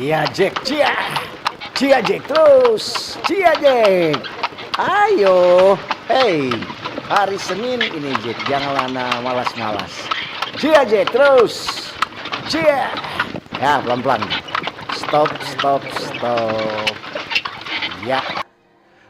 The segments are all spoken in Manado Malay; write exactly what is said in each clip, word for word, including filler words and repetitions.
Iya, Jack. Cia. Cia, Jack. Terus. Cia, Jack. Ayo. Hei. Hari Senin ini, Jack. Janganlah na malas-malas. Cia, Jack. Terus. Cia. Ya, pelan-pelan. Stop, stop, stop. Ya.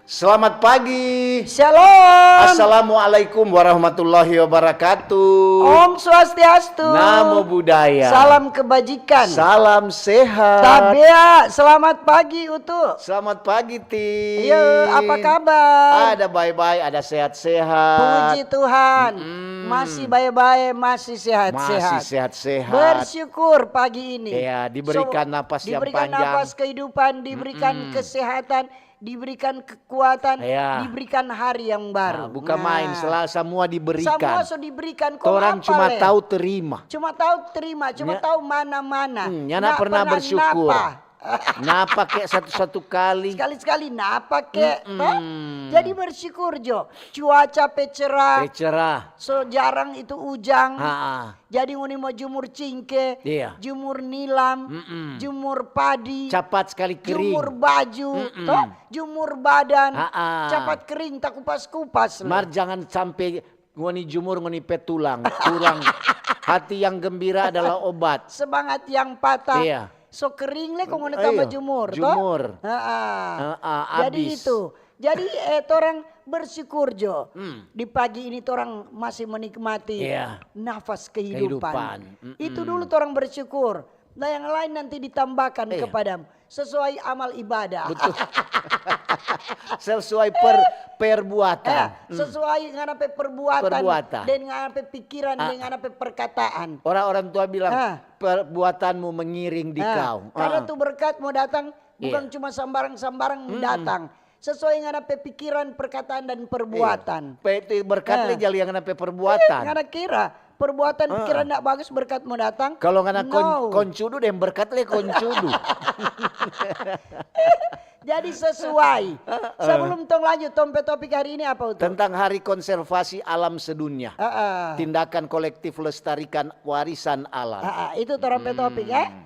Selamat pagi. Shalom. Assalamualaikum warahmatullahi wabarakatuh. Om Swastiastu. Namo Buddhaya. Salam kebajikan. Salam sehat. Tabea, selamat pagi, Utu. Selamat pagi, Ti. Iya, apa kabar? Ada bae-bae, ada sehat-sehat. Puji Tuhan. Mm-mm. Masih bae-bae, masih sehat-sehat. Masih sehat-sehat. Bersyukur pagi ini. Iya, diberikan So, napas yang diberikan panjang. Napas kehidupan, diberikan Mm-mm. Kesehatan, diberikan kekuatan, Iya. Diberikan hari yang baru. Nah, bukan main, sela-, semua diberikan. Semua so diberikan, kong torang apa cuma le? Tahu terima. Cuma tahu terima, cuma Nya-, tahu mana-mana. Hmm, nyanda Nda pernah pernah bersyukur. Napa. Napa kek satu-satu kali? Sekali-sekali napa kek, Mm-mm. Toh? Jadi bersyukur jo. Cuaca pe cerah. Pe cerah. So jarang itu ujang. Ha-ha. Jadi ngoni mo jumur cingke, Iya. Jumur nilam, Mm-mm. Jumur padi, Capat sekali kering. Jumur baju, Mm-mm. Toh, jumur badan, Ha-a. Capat kering, takupas-kupas le. Mar jangan sampe ngoni jumur ngoni pe tulang, kurang. Hati yang gembira adalah obat. Semangat yang patah, Iya. So kering le kong ngoni tamba Iya, jumur, toh? Jumur. Ha-a. Ha-a, Jadi abis. Itu. Jadi, eh, torang bersyukur jo. Hmm. Di pagi ini torang masih menikmati Iya. Nafas kehidupan. Kehidupan. Mm-mm. Itu dulu torang bersyukur. Nah, yang lain nanti ditambahkan Iya. Kepadamu sesuai amal ibadah. Betul. Sesuai per-, perbuatan. Eh, Hmm. Sesuai ngana pe perbuatan, Perbuatan. Deng ngana pe pikiran, Ah. Deng ngana pe perkataan. Orang-orang tua bilang, Ah. "Perbuatanmu mengiring di Ah. Kau." Karena Ah. Tu berkat mo datang bukan Iya. Cuma sambarang-sambarang Mm-mm. Datang. Sesuai ngana pe pikiran, perkataan, dan perbuatan. Iya. Pe-, tu berkat Nah. Le jali yang ngana pe perbuatan. Eh, ngana kira perbuatan Heeh. Pikiran ndak bagus, berkat mo datang? Kalau ngana kon-, No. Koncudu deng berkat le koncudu. Jadi sesuai. Heeh. Sebelum tong lanjut, tong pe topik hari ini apa, Utu? Tentang Hari Konservasi Alam Sedunia. Heeh. Tindakan kolektif lestarikan warisan alam. Heeh, itu torang pe topik, ya. Hmm.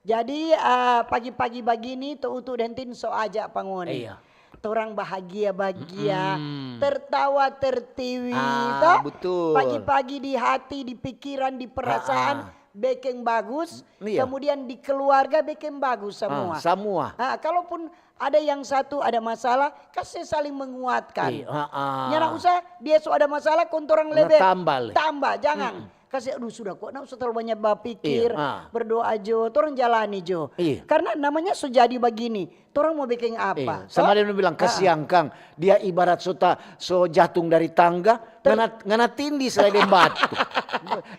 Jadi, ah, pagi-pagi bagini, to Utu deng Tin so aja pa ngoni. Iya. Torang bahagia-bahagia, Mm-mm. Tertawa tertiwi, Ah, to? Betul. Pagi-pagi di hati, di pikiran, di perasaan, Ah, ah. Bekeng bagus, Iya. Kemudian di keluarga bekeng bagus samua. Ah, samua. Ah, kalaupun ada yang satu ada masalah, kase saling menguatkan. Iya, ah, ah. Nyanda usah dia so ada masalah, kong torang Nah, lebe tambah le. Tambah, jangan. Mm-mm. Kase, "Aduh, sudah ko, nda usah terlalu banyak bapikir, Iya, ah. Berdoa jo, torang jalani jo." Iya. Karna namanya so jadi bagini, torang mo bekeng apa? Iya. Sama To? Dia bilang, Ah. "Kasiang kang, dia ibarat so ta-, so jatung dari tangga, Ter- ngana, ngana tindis lai deng batu.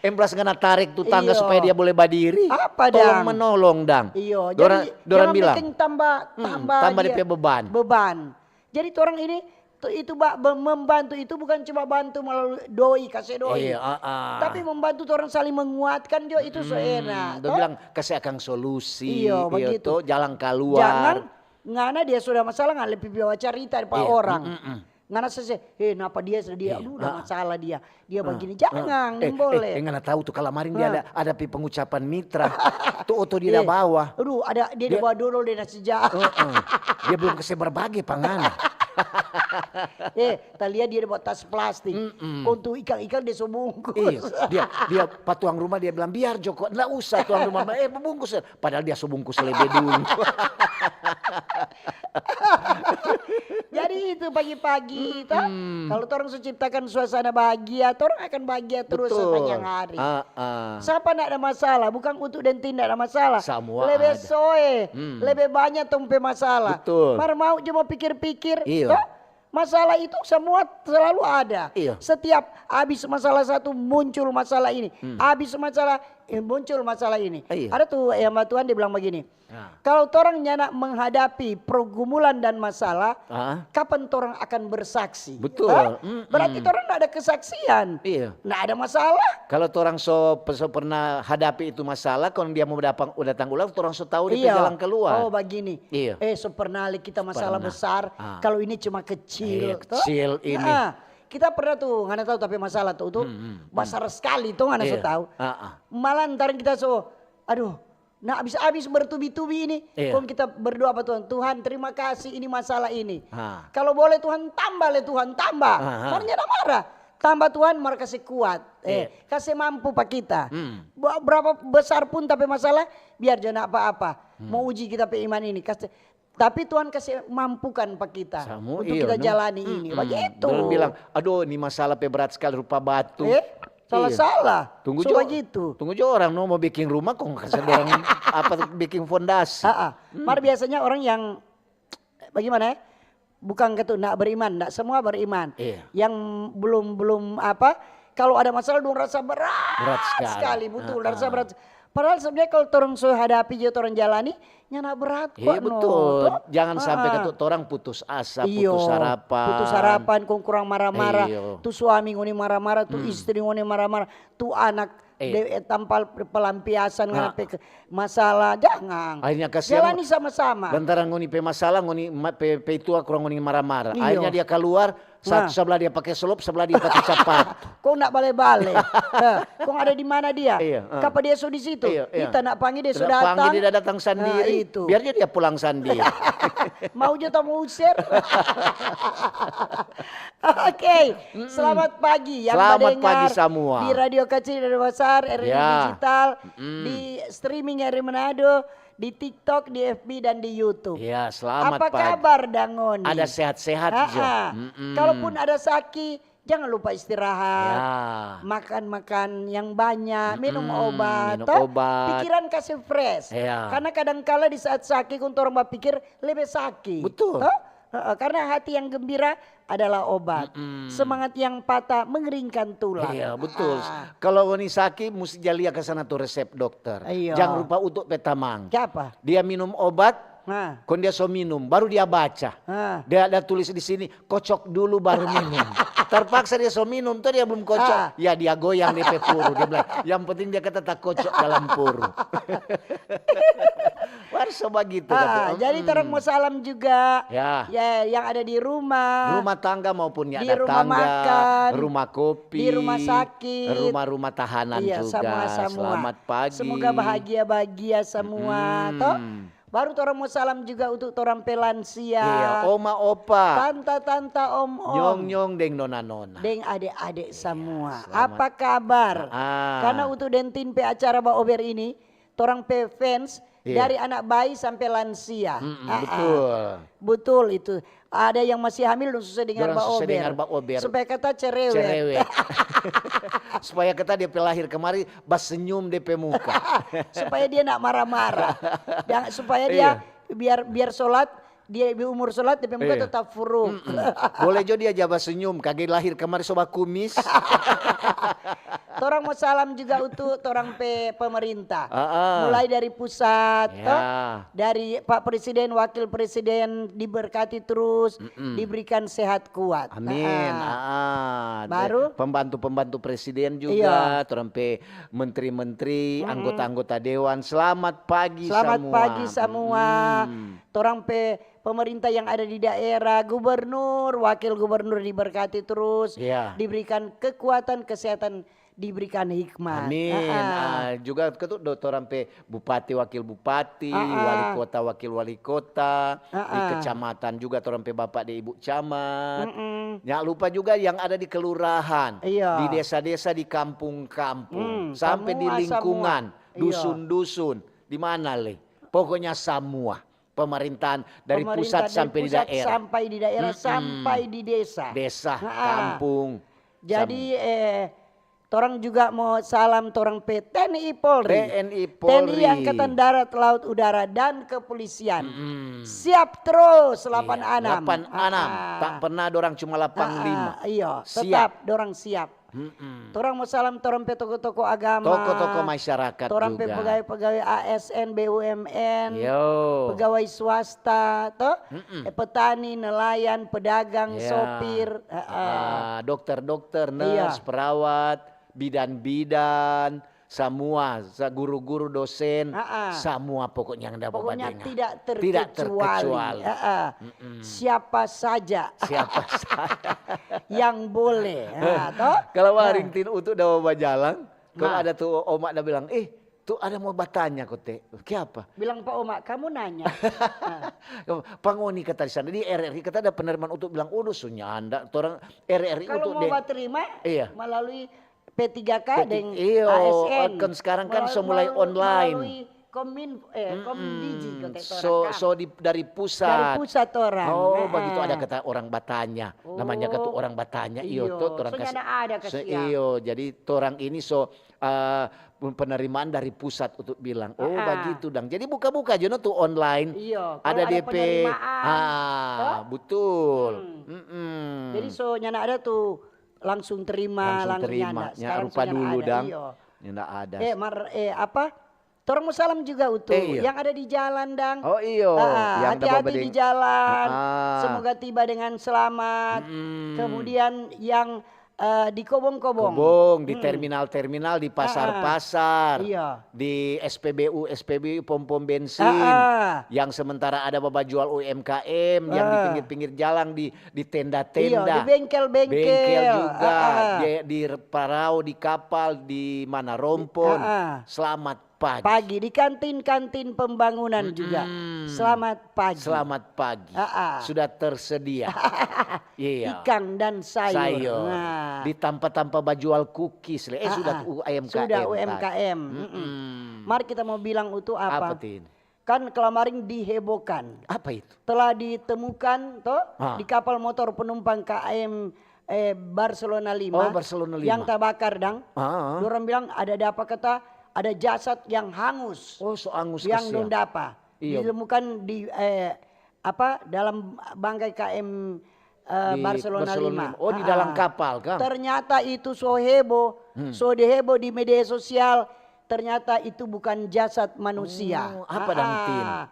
Emblas ngana tarek tu tangga Iyo. Supaya dia boleh badiri. Apa Tolong dang? Menolong dang." Iyo, Dora-, jadi dorang jangan bilang, bekeng tambah, "Hmm, tambah tambah dia dia pe beban." Beban. Jadi torang ini, tu, itu ba-, be-, membantu itu bukan cuma bantu melalui doi, kase doi. Iya, ah, ah. Tapi membantu torang saling menguatkan jo, itu so Mm-mm. Enak, Dia to? Bilang, "Kase akang solusi, Iyo, iyo begitu. To, jalan keluar." Jangan ngana dia sudah masalah, ngana lebi bawa carita pa Iya, orang. Mm-mm. Ngana sese, "Eh, napa dia, dia, Iya, aduh, udah ah. Masalah dia. Dia Ah, begini." ah. Jangan, Eh, boleh. Eh, eh, ngana tahu tu, kalamaring dia Ah. Ada, ada pi pengucapan mitra. Tu oto dia Eh, da bawa. Aduh, ada, dia da Dia bawa dodol, dia nasi ja. Heeh. Dia belum kase berbagi pa ngana. Eh, ta lia dia bawa tas plastik. Mm-mm. Kong tu ikang-ikang dia so bungkus. Iya, dia dia pa tuang rumah dia bilang, "Biar jo ko, nda usah tuang rumah." Eh, bungkus. Padahal dia so bungkus lebe dulu. Jadi itu pagi-pagi, toh, kalau torang so ciptakan suasana bahagia, torang akan bahagia terus Betul. sepanjang hari. Ah, ah. Sapa ndak ada masalah, bukang Utu deng Tin ndak ada masalah. Samua Lebe ada. soe, lebe banya tong pe masalah. Betul. Mar mau cuma pikir-pikir, Iya. toh? Masalah itu semua selalu ada. Iya. Setiap habis masalah satu, muncul masalah ini. Habis masalah, eh, muncul masalah ini. Iya. Ada tuh yang Tuhan dia bilang begini, Ah. kalau torang nyanda menghadapi pergumulan dan masalah, Ah. kapan torang akan bersaksi? Betul. Hah? Mm-mm. Berarti torang ndak ada kesaksian. Iya. Ndak ada masalah. Kalau torang so, so pernah hadapi itu masalah, kalau dia mau datang, datang ulang, torang so tahu dia pe Iya. jalan keluar. Oh, begini. Iya. Eh, so pernah lagi kita masalah Pernah. Besar. Ah. Kalau ini cuma kecil, Iya, toh? kecil ini. Nah, kita pernah tuh, ngana tahu tapi masalah tuh, tuh Hmm, hmm, besar sekali tuh, ngana so Iya. tahu. Ah, ah. Malah ntar kita so, aduh, nah habis-habis bertubi-tubi ini, Iya. kong kita berdoa apa Tuhan, Tuhan terima kasih ini masalah ini. Ah. Kalau boleh Tuhan tambah le Tuhan tambah. Ah, ah. Mar nyanda marah. Tambah Tuhan mar kasih kuat. Eh, Iya. kasih mampu pa kita. Hmm. Ba- Berapa besar pun tapi masalah, biar jangan apa-apa. Mau uji kita pe iman ini. Kasih, tapi Tuhan kasih mampukan pa kita Samu, untuk iyo, kita no? jalani ini. Mm-mm. Begitu. Dorang bilang, "Aduh, ini masalah pe berat sekali, rupa batu." Eh, salah-salah. Tunggu So jo, begitu. Tunggu jo orang no mau biking rumah, kong kasih dorang apa biking fondasi. Ah, ah. Mar biasanya orang yang bagaimana ya? Bukan katu ndak beriman, ndak semua beriman. Iya. Yang belum belum apa? Kalau ada masalah dong rasa berat, Berat sekali. sekali, betul, Ah, rasa ah. berat. Padahal sebenarnya kalau torang so hadapi jo torang jalani, nyanda berat kok. Iya, No, betul. toh? Jangan sampai Ah, ah. katu orang putus asa, Iyo, putus harapan. putus harapan, kong kurang marah-marah. Iyo. Tu suami ngoni marah-marah, tu istri ngoni marah-marah, tu anak Iya. de, eh, tanpa pelampiasan ngana Ah. pe ke- masalah, jangan. Akhirnya kasihan. Jalani sama-sama. Lantaran ngoni pe masalah, ngoni ma- pe, pe itu kurang ngoni marah-marah. Iyo. Akhirnya dia keluar, satu Nah. sebelah dia pakai selop, sebelah dia pakai capat. Kong ndak bale-bale. Eh, kong ada di mana dia? Iya, eh. Kapa dia so di situ? Iya, iya. Kita ndak panggil dia so Ndak panggil, datang. dia datang sandiri. Nah, itu. Biar dia, dia pulang sandiri. Mau jo tong usir. Oke, selamat pagi yang Selamat mendengar pagi samua. Di Radio Kecil, Radio Besar, R R I Ya. Digital, Mm-mm. di streaming R R I Manado, di TikTok, di F B dan di YouTube. Ya, selamat Apa pagi. Kabar dang ngoni? Ada sehat-sehat Ha-ha. jo. Mm-mm. Kalaupun ada saki, jangan lupa istirahat. Ya. Makan-makan yang banyak, minum Mm-mm, obat, minum toh? obat. Pikiran kasih fresh. Ya. Karena kadang kala di saat saki kong torang bapikir lebe saki. Betul. Toh? Heeh, karena hati yang gembira adalah obat. Mm-mm. Semangat yang patah mengeringkan tulang. Iya, betul. Ah. Kalau ngoni saki, musti ja lia ke sana tu resep dokter. Iya. Jang rupa Utu pe tamang. Kiapa? Dia minum obat, Nah. kong dia so minum, baru dia baca. Ah. Dia ada tulis di sini, kocok dulu baru minum. Terpaksa dia so minum, tuh dia belum kocok. Ah. Ya, dia goyang dia pe puru. Dia bilang, yang penting dia kata tak kocok dalam puru. Baru so bagitu. Ah, Kata, jadi "Mm-mm." torang mau salam juga. Ya. Ya, yang ada di rumah. Rumah tangga maupun ya Di ada rumah tangga, makan, rumah kopi, di rumah sakit. Rumah-rumah tahanan Iya, juga. semua, semua. Selamat pagi. Semoga bahagia-bahagia semua, Mm-mm. toh? Baru torang mau salam juga untuk torang pe lansia. Iya, oma opa. Tanta-tanta, om-om. Nyong-nyong deng nona-nona. Deng ade-ade semua. Selamat. Apa kabar? Ah. Karena untuk Dentin pe acara baober ini, torang pe fans Iya. dari anak bayi sampai lansia. Mm-mm, Ah, ah. betul. Betul itu. Ada yang masih hamil dong susah dengar Dorang susah baober. Dengar baober. Supaya kata cerewet. Cerewet. Supaya kata dia pe lahir kemari basenyum dia pe muka. Supaya dia nak marah-marah. Jangan, supaya dia Iya. biar biar sholat, dia di umur sholat, dia pe muka Iya. tetap furuk. Mm-mm. Boleh jo dia ja basenyum, kage lahir kemari so bakumis. Torang mau salam juga untuk torang pe pemerintah. Ah, ah. Mulai dari pusat, Ya. toh, dari Pak Presiden, Wakil Presiden diberkati terus, diberikan sehat kuat. Amin. Ah. Ah, de- Baru? Pembantu-pembantu presiden juga, Iya. torang pe menteri-menteri, anggota-anggota dewan. Selamat pagi Selamat semua. Pagi semua. Mm. Torang pe pemerintah yang ada di daerah, gubernur, wakil gubernur diberkati terus, Iya. diberikan kekuatan, kesehatan, diberikan hikmat. Amin. Ah, juga ketu do torang pe bupati, wakil bupati, wali kota, wakil wali kota, di kecamatan juga torang pe bapak deng ibu camat. Jangan lupa juga yang ada di kelurahan, Iya. di desa-desa, di kampung-kampung, Hmm, sampai di samua, lingkungan, samua. Iya. dusun-dusun, di mana le? Pokoknya samua pemerintahan dari Pemerintah pusat dari sampai di pusat daerah. sampai di daerah, Mm-mm. sampai di desa. Desa, Ha-ha. kampung. Jadi eh torang juga mo salam torang pe T N I Polri. T N I T N I Polri. Angkatan Darat, Laut, Udara, dan Kepolisian. Mm-mm. Siap terus, lapan Iya, anam. lapan anam. Ah, Tak pernah dorang cuma lapan lima. ah, iyo, Siap. tetap dorang siap. Mm-mm. Torang mo salam torang pe toko-toko agama. Toko-toko masyarakat Torang pe juga. pegawai-pegawai A S N, B U M N, Yo. pegawai swasta, to? Mm-mm. Eh, petani, nelayan, pedagang, Ya. sopir, heeh. Ah, dokter-dokter, Iya. nurse, perawat, bidan-bidan, semua, sa-, guru-guru, dosen, Ah, ah. semua pokoknya yang dapat Pokoknya badengar. tidak Tidak terkecuali. terkecuali. Heeh. Mm-mm. Siapa saja Siapa saja. yang boleh, ha, toh? Kalau Nah, hari tin utu da bajalang, kalau Nah. ada tu oma da bilang, "Eh, tu ada mau batanya ko te." "Kiapa?" bilang pa oma, "Kamu nanya." Nah, Pangoni kata di sana, di R R I kata ada penerimaan utu bilang, "Udu, su nyanda, torang R R I kalau utu mau deh." baterima Iya. melalui P tiga K P tiga K, deng iyo, A S N. kan sekarang kan Melalui- so mulai melalui- online. Melalui Komin, eh, Komdigi Mm-mm. kata So, orang kan. so di, dari pusat. Dari pusat orang. Oh, Heeh. begitu ada kata orang batanya. Namanya kata Oh. orang batanya, iyo, Iyo, to, orang so kas-, nyanda ada so, kasihan. Iyo, jadi orang ini so, eh, penerimaan dari pusat untuk bilang, "Oh, Heeh. begitu dang." Jadi buka-buka jo no tu online. Iyo, Ada kalau ada D P. Penerimaan, Ah, toh? Betul. Hmm. Mm-mm. Jadi so nyanda ada tu langsung terima, Langsung langsung terima. nyanda. Ya, Sekarang rupa so nyanda dulu ada. dang. Iyo. Nyanda ada. Eh, mar, eh, apa? Torang mo salam juga utu Eh, iyo. yang ada di jalan dang. Oh, iyo. Ah, Yang dapat hati-hati badeng-, di jalan. Ah. Semoga tiba dengan selamat. Mm-mm. Kemudian yang eh, di kobong-kobong. Kobong, di Mm-mm. terminal-terminal, di pasar-pasar, Iya. di S P B U, S P B U, pom-pom bensin, Ah, ah. Yang sementara ada bajual U M K M, yang di Ah. pinggir-pinggir jalan, di, di Iya, tenda-tenda, di bengkel-bengkel. Bengkel juga, Ah, ah. Di, di parau, di kapal, di mana rompon. Ah, ah. Selamat pagi. Pagi di kantin-kantin pembangunan juga. Mm-mm. Selamat pagi. Selamat pagi. Ah, ah. Sudah tersedia. Iya. Ikang dan sayur. Sayur. Nah. Di tampa-tampa bajual cookies le. Eh, Ah, sudah ah. U M K M Sudah tadi. U M K M. Mm-mm. Mm-mm. Mari kita mau bilang utu apa? Apa, Tin? Kan kelamaring dihebohkan. Apa itu? Telah ditemukan toh Ah. di kapal motor penumpang K M, eh, Barcelona lima Oh, Barcelona lima. Yang tabakar dang. Ah. Dorang bilang ada dapa kata ada jasad yang hangus. Oh, so angus Yang kasihan. Dong dapa. Iya. Ditemukan di, eh, apa, dalam bangkai K M, eh, Di Barcelona Barcelona lima. lima. Oh, di Ah, dalam ah. Kapal, kang? Ternyata itu so heboh, Hmm. so diheboh di media sosial. Ternyata itu bukan jasad manusia. Oh, apa dang, Ah, Tin? ah.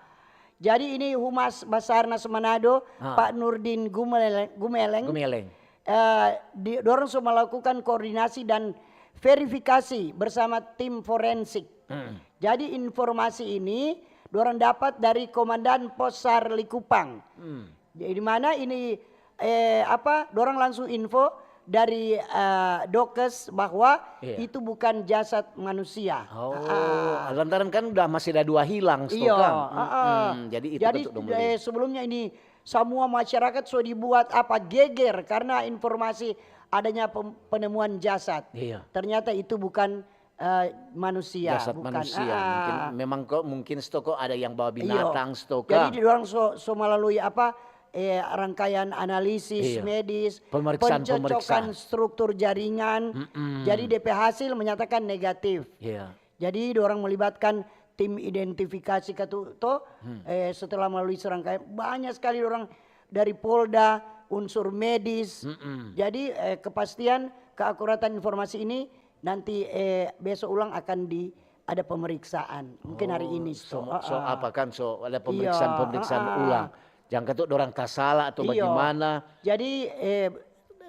Jadi ini Humas Basarnas Manado, Ah. Pak Nurdin Gumele-, Gumeleng, Gumeleng. eh, di, dorang so melakukan koordinasi dan verifikasi bersama tim forensik. Hmm. Jadi informasi ini dorang dapat dari Komandan Pos Sar Likupang. Hmm. Di mana ini, eh, apa, dorang langsung info dari, eh, dokes bahwa Iya. Itu bukan jasad manusia. Oh, Ah. lantaran kan udah masih ada dua hilang, Iyo, kan? ah, ah. Mm-mm, jadi itu Jadi, ketuk dong eh, beli. Sebelumnya ini semua masyarakat so dibuat apa geger karena informasi adanya pem-, penemuan jasad. Iya. Ternyata itu bukan, eh, manusia, Jasad bukan. manusia. Ah, Mungkin ah. memang kok mungkin sto kok ada yang bawa Iyo. binatang sto Jadi kan? Dorang so, so melalui apa, eh, rangkaian analisis Iya. medis, Pemeriksaan, pencocokan pemeriksaan. Struktur jaringan. Mm-mm. Jadi D P hasil menyatakan negatif. Iya. Jadi dorang melibatkan tim identifikasi katu to, Hmm. eh, setelah melalui serangkaian banyak sekali orang dari Polda, unsur medis. Mm-mm. Jadi, eh, kepastian keakuratan informasi ini nanti, eh, besok ulang akan di ada pemeriksaan. Mungkin hari Oh, ini so, to. so Ah, ah. Apa kan so ada pemeriksaan Iya, pemeriksaan ah, ah. Ulang. Jangan ketuk dorang tasala atau Iyo. Bagaimana. Jadi, eh,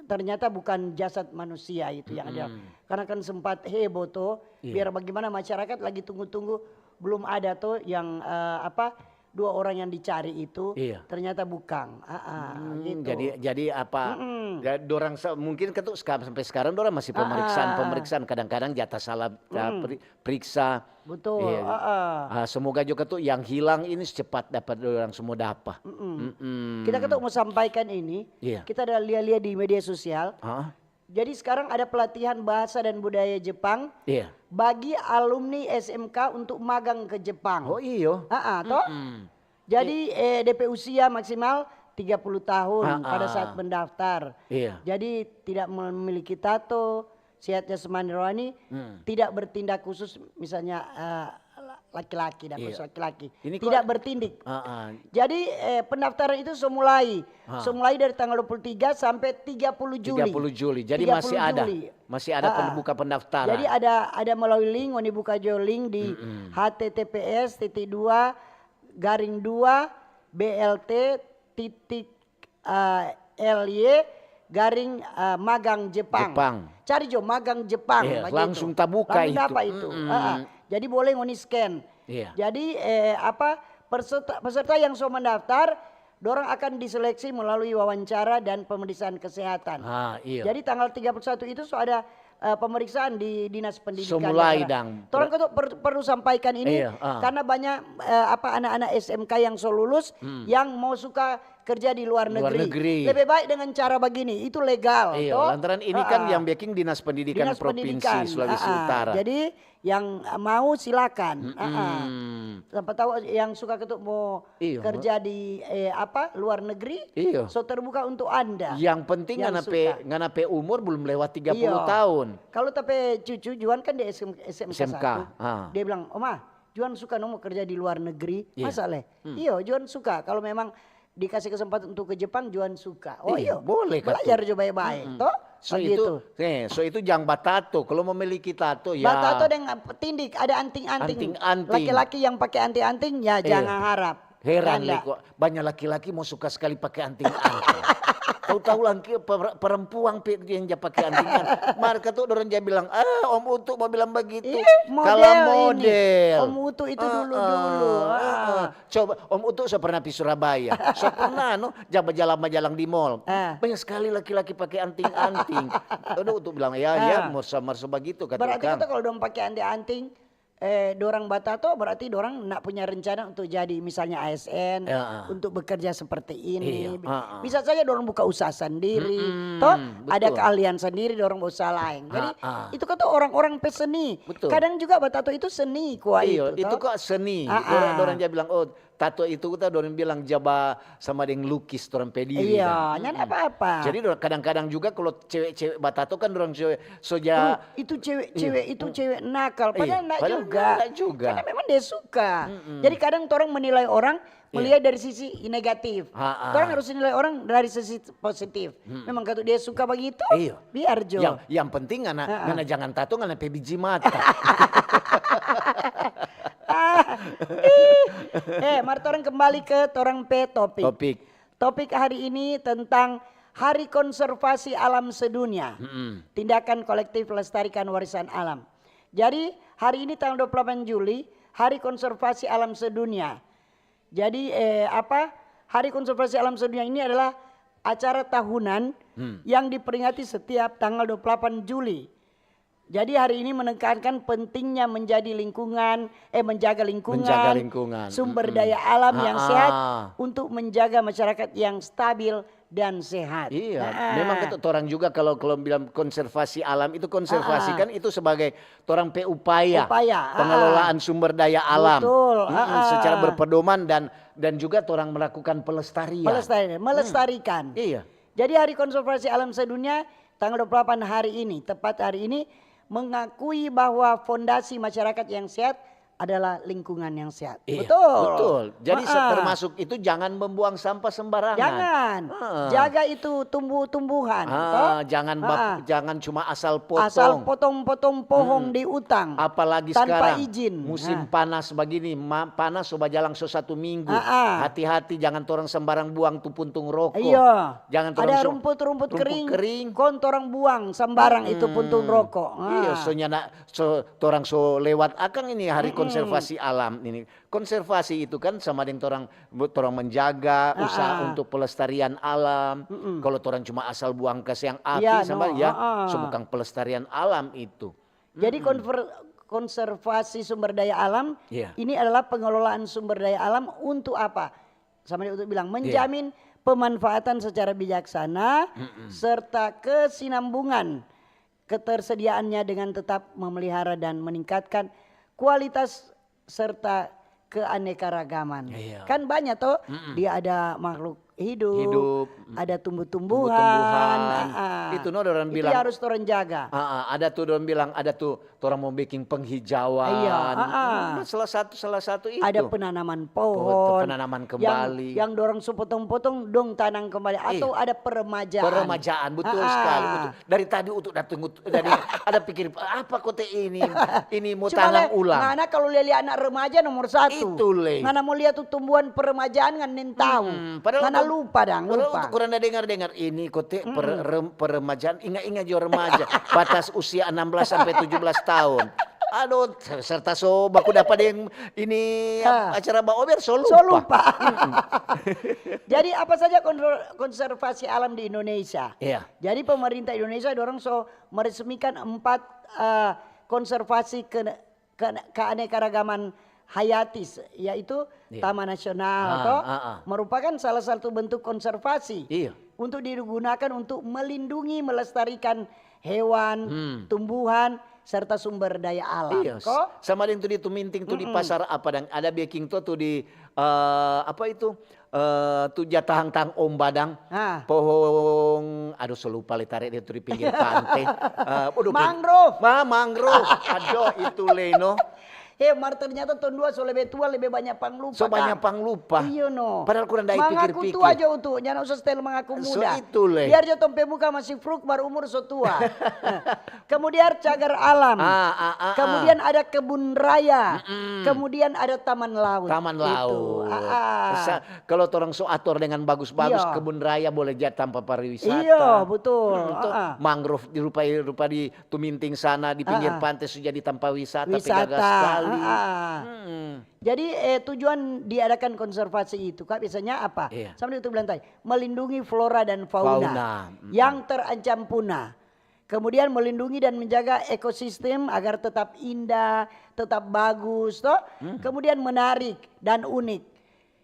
ternyata bukan jasad manusia itu yang ada. Mm-mm. Karena kan sempat heboh to, Iya. Biar bagaimana masyarakat lagi tunggu-tunggu, belum ada to yang, eh, apa, dua orang yang dicari itu Iya. ternyata bukang. Ah, ah, Hmm, gitu. jadi jadi apa? Mm-mm. Ya, dorang se- mungkin kan tuh seka- sampai sekarang dorang masih pemeriksaan, Ah, ah. pemeriksaan. Kadang-kadang jatah salah uh, Mm-mm. peri- periksa. Betul. Iya. Ah, ah. Ah, semoga juga tuh yang hilang ini cepat dapat dorang semua dapat. Mm-mm. Mm-mm. Kita kan mau sampaikan ini, Iya. kita ada lia-lia di media sosial. Ah, Jadi sekarang ada pelatihan bahasa dan budaya Jepang iya. bagi alumni S M K untuk magang ke Jepang. Oh iyo. Ah, ah, toh? Mm. Jadi eh, D P usia maksimal tiga puluh tahun Ah, pada ah. saat mendaftar. Iya. Jadi tidak memiliki tato, sehat jasmani rohani, Hmm. tidak bertindak khusus misalnya eh, laki-laki dan Iya. khusus laki-laki. Ini Tidak kok- bertindik. Ah, ah. Jadi eh, pendaftaran itu semulai, Ah. semulai dari tanggal dua puluh tiga sampai tiga puluh Juli. tiga puluh Juli. Jadi tiga puluh masih ada. Juli. Masih ada Ah, ah. pembuka pendaftaran. Jadi ada ada melalui link, ngoni buka jo link di Mm-mm. H T T P S titik dua garing dua B L T titik eh, L Y garing eh, magang Jepang. Jepang. Cari jo magang Jepang. Iya, Bagitu. langsung tabuka Langsung itu. dapa itu. Mm-mm. Ah, ah. Jadi boleh ngoni scan. Iya. Jadi eh, apa peserta peserta yang so mendaftar, dorang akan diseleksi melalui wawancara dan pemeriksaan kesehatan. Ah, iya. Jadi tanggal tiga puluh satu itu so ada eh, pemeriksaan di dinas pendidikan. Semulai Daerah. dang. Tolong ketuk per- perlu sampaikan ini Iya, ah. Karena banyak eh, apa anak-anak S M K yang so lulus Hmm. yang mau suka kerja di luar Luar negeri. negeri. Lebih baik dengan cara begini, itu legal. Iya, Toh? lantaran ini Ah, kan ah. yang bikin Dinas Pendidikan Dinas Provinsi Pendidikan, Sulawesi ah, ah. Utara. Jadi yang mau silakan. Ah, ah. Mm-mm. Siapa tahu yang suka ketuk mau Iya, kerja di eh, apa luar negeri, Iya. so terbuka untuk Anda. Yang penting Yang ngana pe suka. Ngana pe umur belum lewat tiga puluh Iya. tahun. Kalau tapi cucu Juan kan di S M, S M K, S M K, satu, ah. Dia bilang, "Oma, Juan suka no mo kerja di luar negeri, Iya. masa leh?" Hmm. Iyo, Juan suka. Kalau memang dikasih kesempatan untuk ke Jepang, Juan suka. Oh Iya, iyo, boleh katu. Belajar jo bae-bae, Mm-mm. toh? So Begitu. itu, eh, so itu jang batato. Kalau memiliki tato ya. Batato deng tindik, ada anting-anting. Anting-anting. Laki-laki yang pakai anting-anting, ya Iya. jangan harap. Heran Janda. Leko, banyak laki-laki mau suka sekali pakai anting-anting. Tahu-tahu laki per- perempuan pe yang ja pakai anting-anting. Mar katu dorang ja bilang, "Ah, Om Utu mau bilang begitu." Ih, Kalau model ini. model. Om Utu itu Ah, dulu-dulu. ah, Ah. ah. Coba Om Utu so pernah pi Surabaya. So pernah no, ja bajalang-bajalang di mall. Ah. Banyak sekali laki-laki pakai anting-anting. Aduh, Utu bilang, "Ya, ya, Ah. mersa-mersa begitu," kata Berarti orang. Kita kalau dong pakai anting-anting, eh, dorang batato, berarti dorang nak punya rencana untuk jadi misalnya A S N, Ya, ah. untuk bekerja seperti ini. Iya, ah, ah. Bisa saja dorang buka usaha sendiri, Mm-mm, toh betul. Ada keahlian sendiri, dorang mau usaha lain. Jadi Ah, ah. Itu kata orang-orang pe seni. Betul. Kadang juga batato itu seni kuat Iyo, itu, itu toh. Kok seni. Ah, Orang, ah. Orang ja bilang, "Oh, tato itu," kita orang bilang, "Jaba sama deng lukis orang pe diri." Iya, Kan. nyanda Mm-mm. apa-apa. Jadi dor- kadang-kadang juga kalau cewek-cewek batato kan orang cewek so ja Uh, itu cewek-cewek itu cewek nakal, Iya, padahal enggak padahal juga. enggak juga. Karena memang dia suka. Mm-mm. Jadi kadang orang menilai orang Iya. Melihat dari sisi negatif. Ha, ha. Orang harus nilai orang dari sisi positif. Hmm. Memang katu dia suka begitu, Iyo. biar jo. Yang, yang penting ngana, Ha, ha. Ngana jangan tato, ngana pe biji mata. Ah, ih. Eh, mar torang kembali ke torang pe topik. Topik. Topik hari ini tentang Hari Konservasi Alam Sedunia. Mm-mm. Tindakan kolektif lestarikan warisan alam. Jadi, hari ini tanggal dua puluh delapan Juli, Hari Konservasi Alam Sedunia. Jadi, eh, apa, Hari Konservasi Alam Sedunia ini adalah acara tahunan Hmm. yang diperingati setiap tanggal dua puluh delapan Juli. Jadi, hari ini menekankan pentingnya menjadi lingkungan, eh, menjaga lingkungan, Menjaga lingkungan. sumber Mm-mm. daya alam yang Ah, sehat ah. untuk menjaga masyarakat yang stabil dan sehat. Iya, Nah, memang kata orang juga kalau kalau bilang konservasi alam itu konservasi Ah, ah. Kan itu sebagai orang pe upaya, Upaya, ah, pengelolaan sumber daya alam. Betul, Mm-mm, ah, ah. Secara berpedoman dan dan juga orang melakukan pelestarian. Pelestarian, melestarikan. Iya. Jadi Hari Konservasi Alam Sedunia tanggal dua puluh delapan hari ini, tepat hari ini, mengakui bahwa fondasi masyarakat yang sehat adalah lingkungan yang sehat. Iya, Betul. Betul. Jadi se- Ha-ha. Termasuk itu jangan membuang sampah sembarangan. Jangan. Heeh. Jaga itu tumbuh-tumbuhan, Ah, toh? jangan bap- Ha-ha. Jangan cuma asal potong. Asal potong-potong pohong Hmm. di utang. Apalagi Tanpa sekarang izin. Musim Ha. Panas begini, ma- panas so bajalang so satu minggu. Ah, ah. Hati-hati, jangan torang sembarang buang tu puntung rokok. Iya. Jangan torang Ada so- rumput-rumput rumput kering, kering. Kon torang buang sembarang itu Hmm. puntung rokok. Ah. Iya, so nyana, so torang so lewat akang ini hari Mm-mm. Konservasi alam ini. Konservasi itu kan sama deng torang, torang menjaga, usaha untuk pelestarian alam. Kalau torang cuma asal buang kasiang api, Ya, sama no, ya, ah, ah. So bukang pelestarian alam itu. Jadi konver- konservasi sumber daya alam Iya. ini adalah pengelolaan sumber daya alam untuk apa? Sama dia untuk bilang menjamin pemanfaatan secara bijaksana serta kesinambungan ketersediaannya dengan tetap memelihara dan meningkatkan kualitas serta keanekaragaman. Iya. Kan banyak toh, dia ada makhluk hidup, Hidup, ada tumbuh-tumbuhan, Tumbuh-tumbuhan. ah, ah. Itu no orang Itu bilang. Yang harus orang jaga. Ah, ah, ada tuh orang bilang, ada tuh orang mau bikin penghijauan. Iya, ah, ah. Hmm, salah satu, salah satu itu. Ada penanaman Oh, pohon, penanaman yang, kembali. Yang dorang so potong-potong, dong tanam kembali, atau ada peremajaan. Peremajaan, betul Ah, sekali. ah. Utuk, dari tadi Utuk datang, Utuk, dari ada pikir apa kote ini, ini mau Cuma tanam le, ulang. Ngana kalau lia-lia anak remaja nomor satu. Itu le. Ngana mau lia tu tumbuhan peremajaan ngan nen tahu. Hmm, padahal Ngana untuk- lupa dang, Padahal lupa. Utuk kurang ada dengar-dengar ini kote per- rem- peremajaan, inga-inga jo remaja, batas usia enam belas sampai tujuh belas tahun. Aduh, serta so baku dapa deng ini Ah. acara baober so lupa. So lupa. Jadi apa saja konser- konservasi alam di Indonesia? Iya. Jadi pemerintah Indonesia dorong so meresmikan empat eh, konservasi ke, ke, keanekaragaman hayatis, yaitu Iya. Taman Nasional, Ah, toh, ah, ah. merupakan salah satu bentuk konservasi Iya. untuk digunakan untuk melindungi, melestarikan hewan, Hmm. tumbuhan, serta sumber daya alam. Iya, Ko? Sama deng tu di Tuminting tu di pasar apa dang, ada beking to tu di eh, apa itu, eh, tu ja tahang-tahang omba dang, Ah. pohong, aduh, so lupa le, tare dia tu di pinggir pante. Eh, aduh, ping- Mangrove. Ma, mangrove. Aduh, itu le no. Eh, mar ternyata tong dua so lebe tua, lebe banya panglupa. So banya panglupa. Iyo no. Padahal kurang dai Mangaku pikir-pikir. Tua jo tu, nyanda usah setel mangaku So muda. Itu le. Biar jo tong pe muka masih fruk, mar umur so tua. Kemudian cagar alam. Ah, ah, ah, ah. Kemudian ada kebun raya. Kemudian ada taman laut. Taman Itu. laut. Ah, ah. Sa- kalau torang so ator dengan bagus-bagus, Iya. Kebun raya boleh jadi tampa pariwisata. Iya, betul. Hmm, to, Ah, ah. Mangrove di rupa, rupa di Tuminting sana, di pinggir Ah, ah. pantai sudah jadi tampa wisata, Wisata. Gaga sekali. Ah, ah. Hmm. Jadi eh, tujuan diadakan konservasi itu, Kak, biasanya apa? Iya. Sama itu bilang tadi, melindungi flora dan fauna, Fauna, mm-mm. Yang terancam punah. Kemudian melindungi dan menjaga ekosistem agar tetap indah, tetap bagus, toh. Hmm. Kemudian menarik dan unik.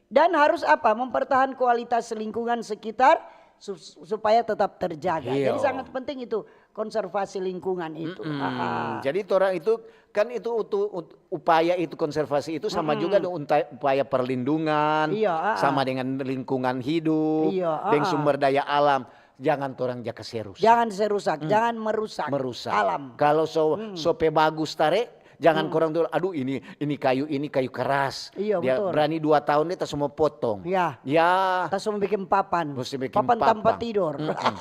Dan harus apa? Mempertahan kualitas lingkungan sekitar su- supaya tetap terjaga. Iya. Jadi sangat penting itu konservasi lingkungan itu. Mm-mm. Ah, ah. Jadi torang itu kan itu utu- ut- upaya itu konservasi itu sama juga dengan unta- upaya perlindungan, Iya, ah, ah. Sama dengan lingkungan hidup, Iya, ah, dengan ah. Sumber daya alam. Jangan torang jaka serus. Jangan serusak, Hmm. Jangan merusak, Merusak. Alam. Kalau so Hmm. so pe bagus tare, jangan korang dulu, aduh ini ini kayu ini kayu keras. Iya, Dia betul. Berani dua tahun dia ta semua potong. Ya. Ya. Tas mau bikin papan. Mesti bikin Papan tanpa papan. Tidur. Mm-mm.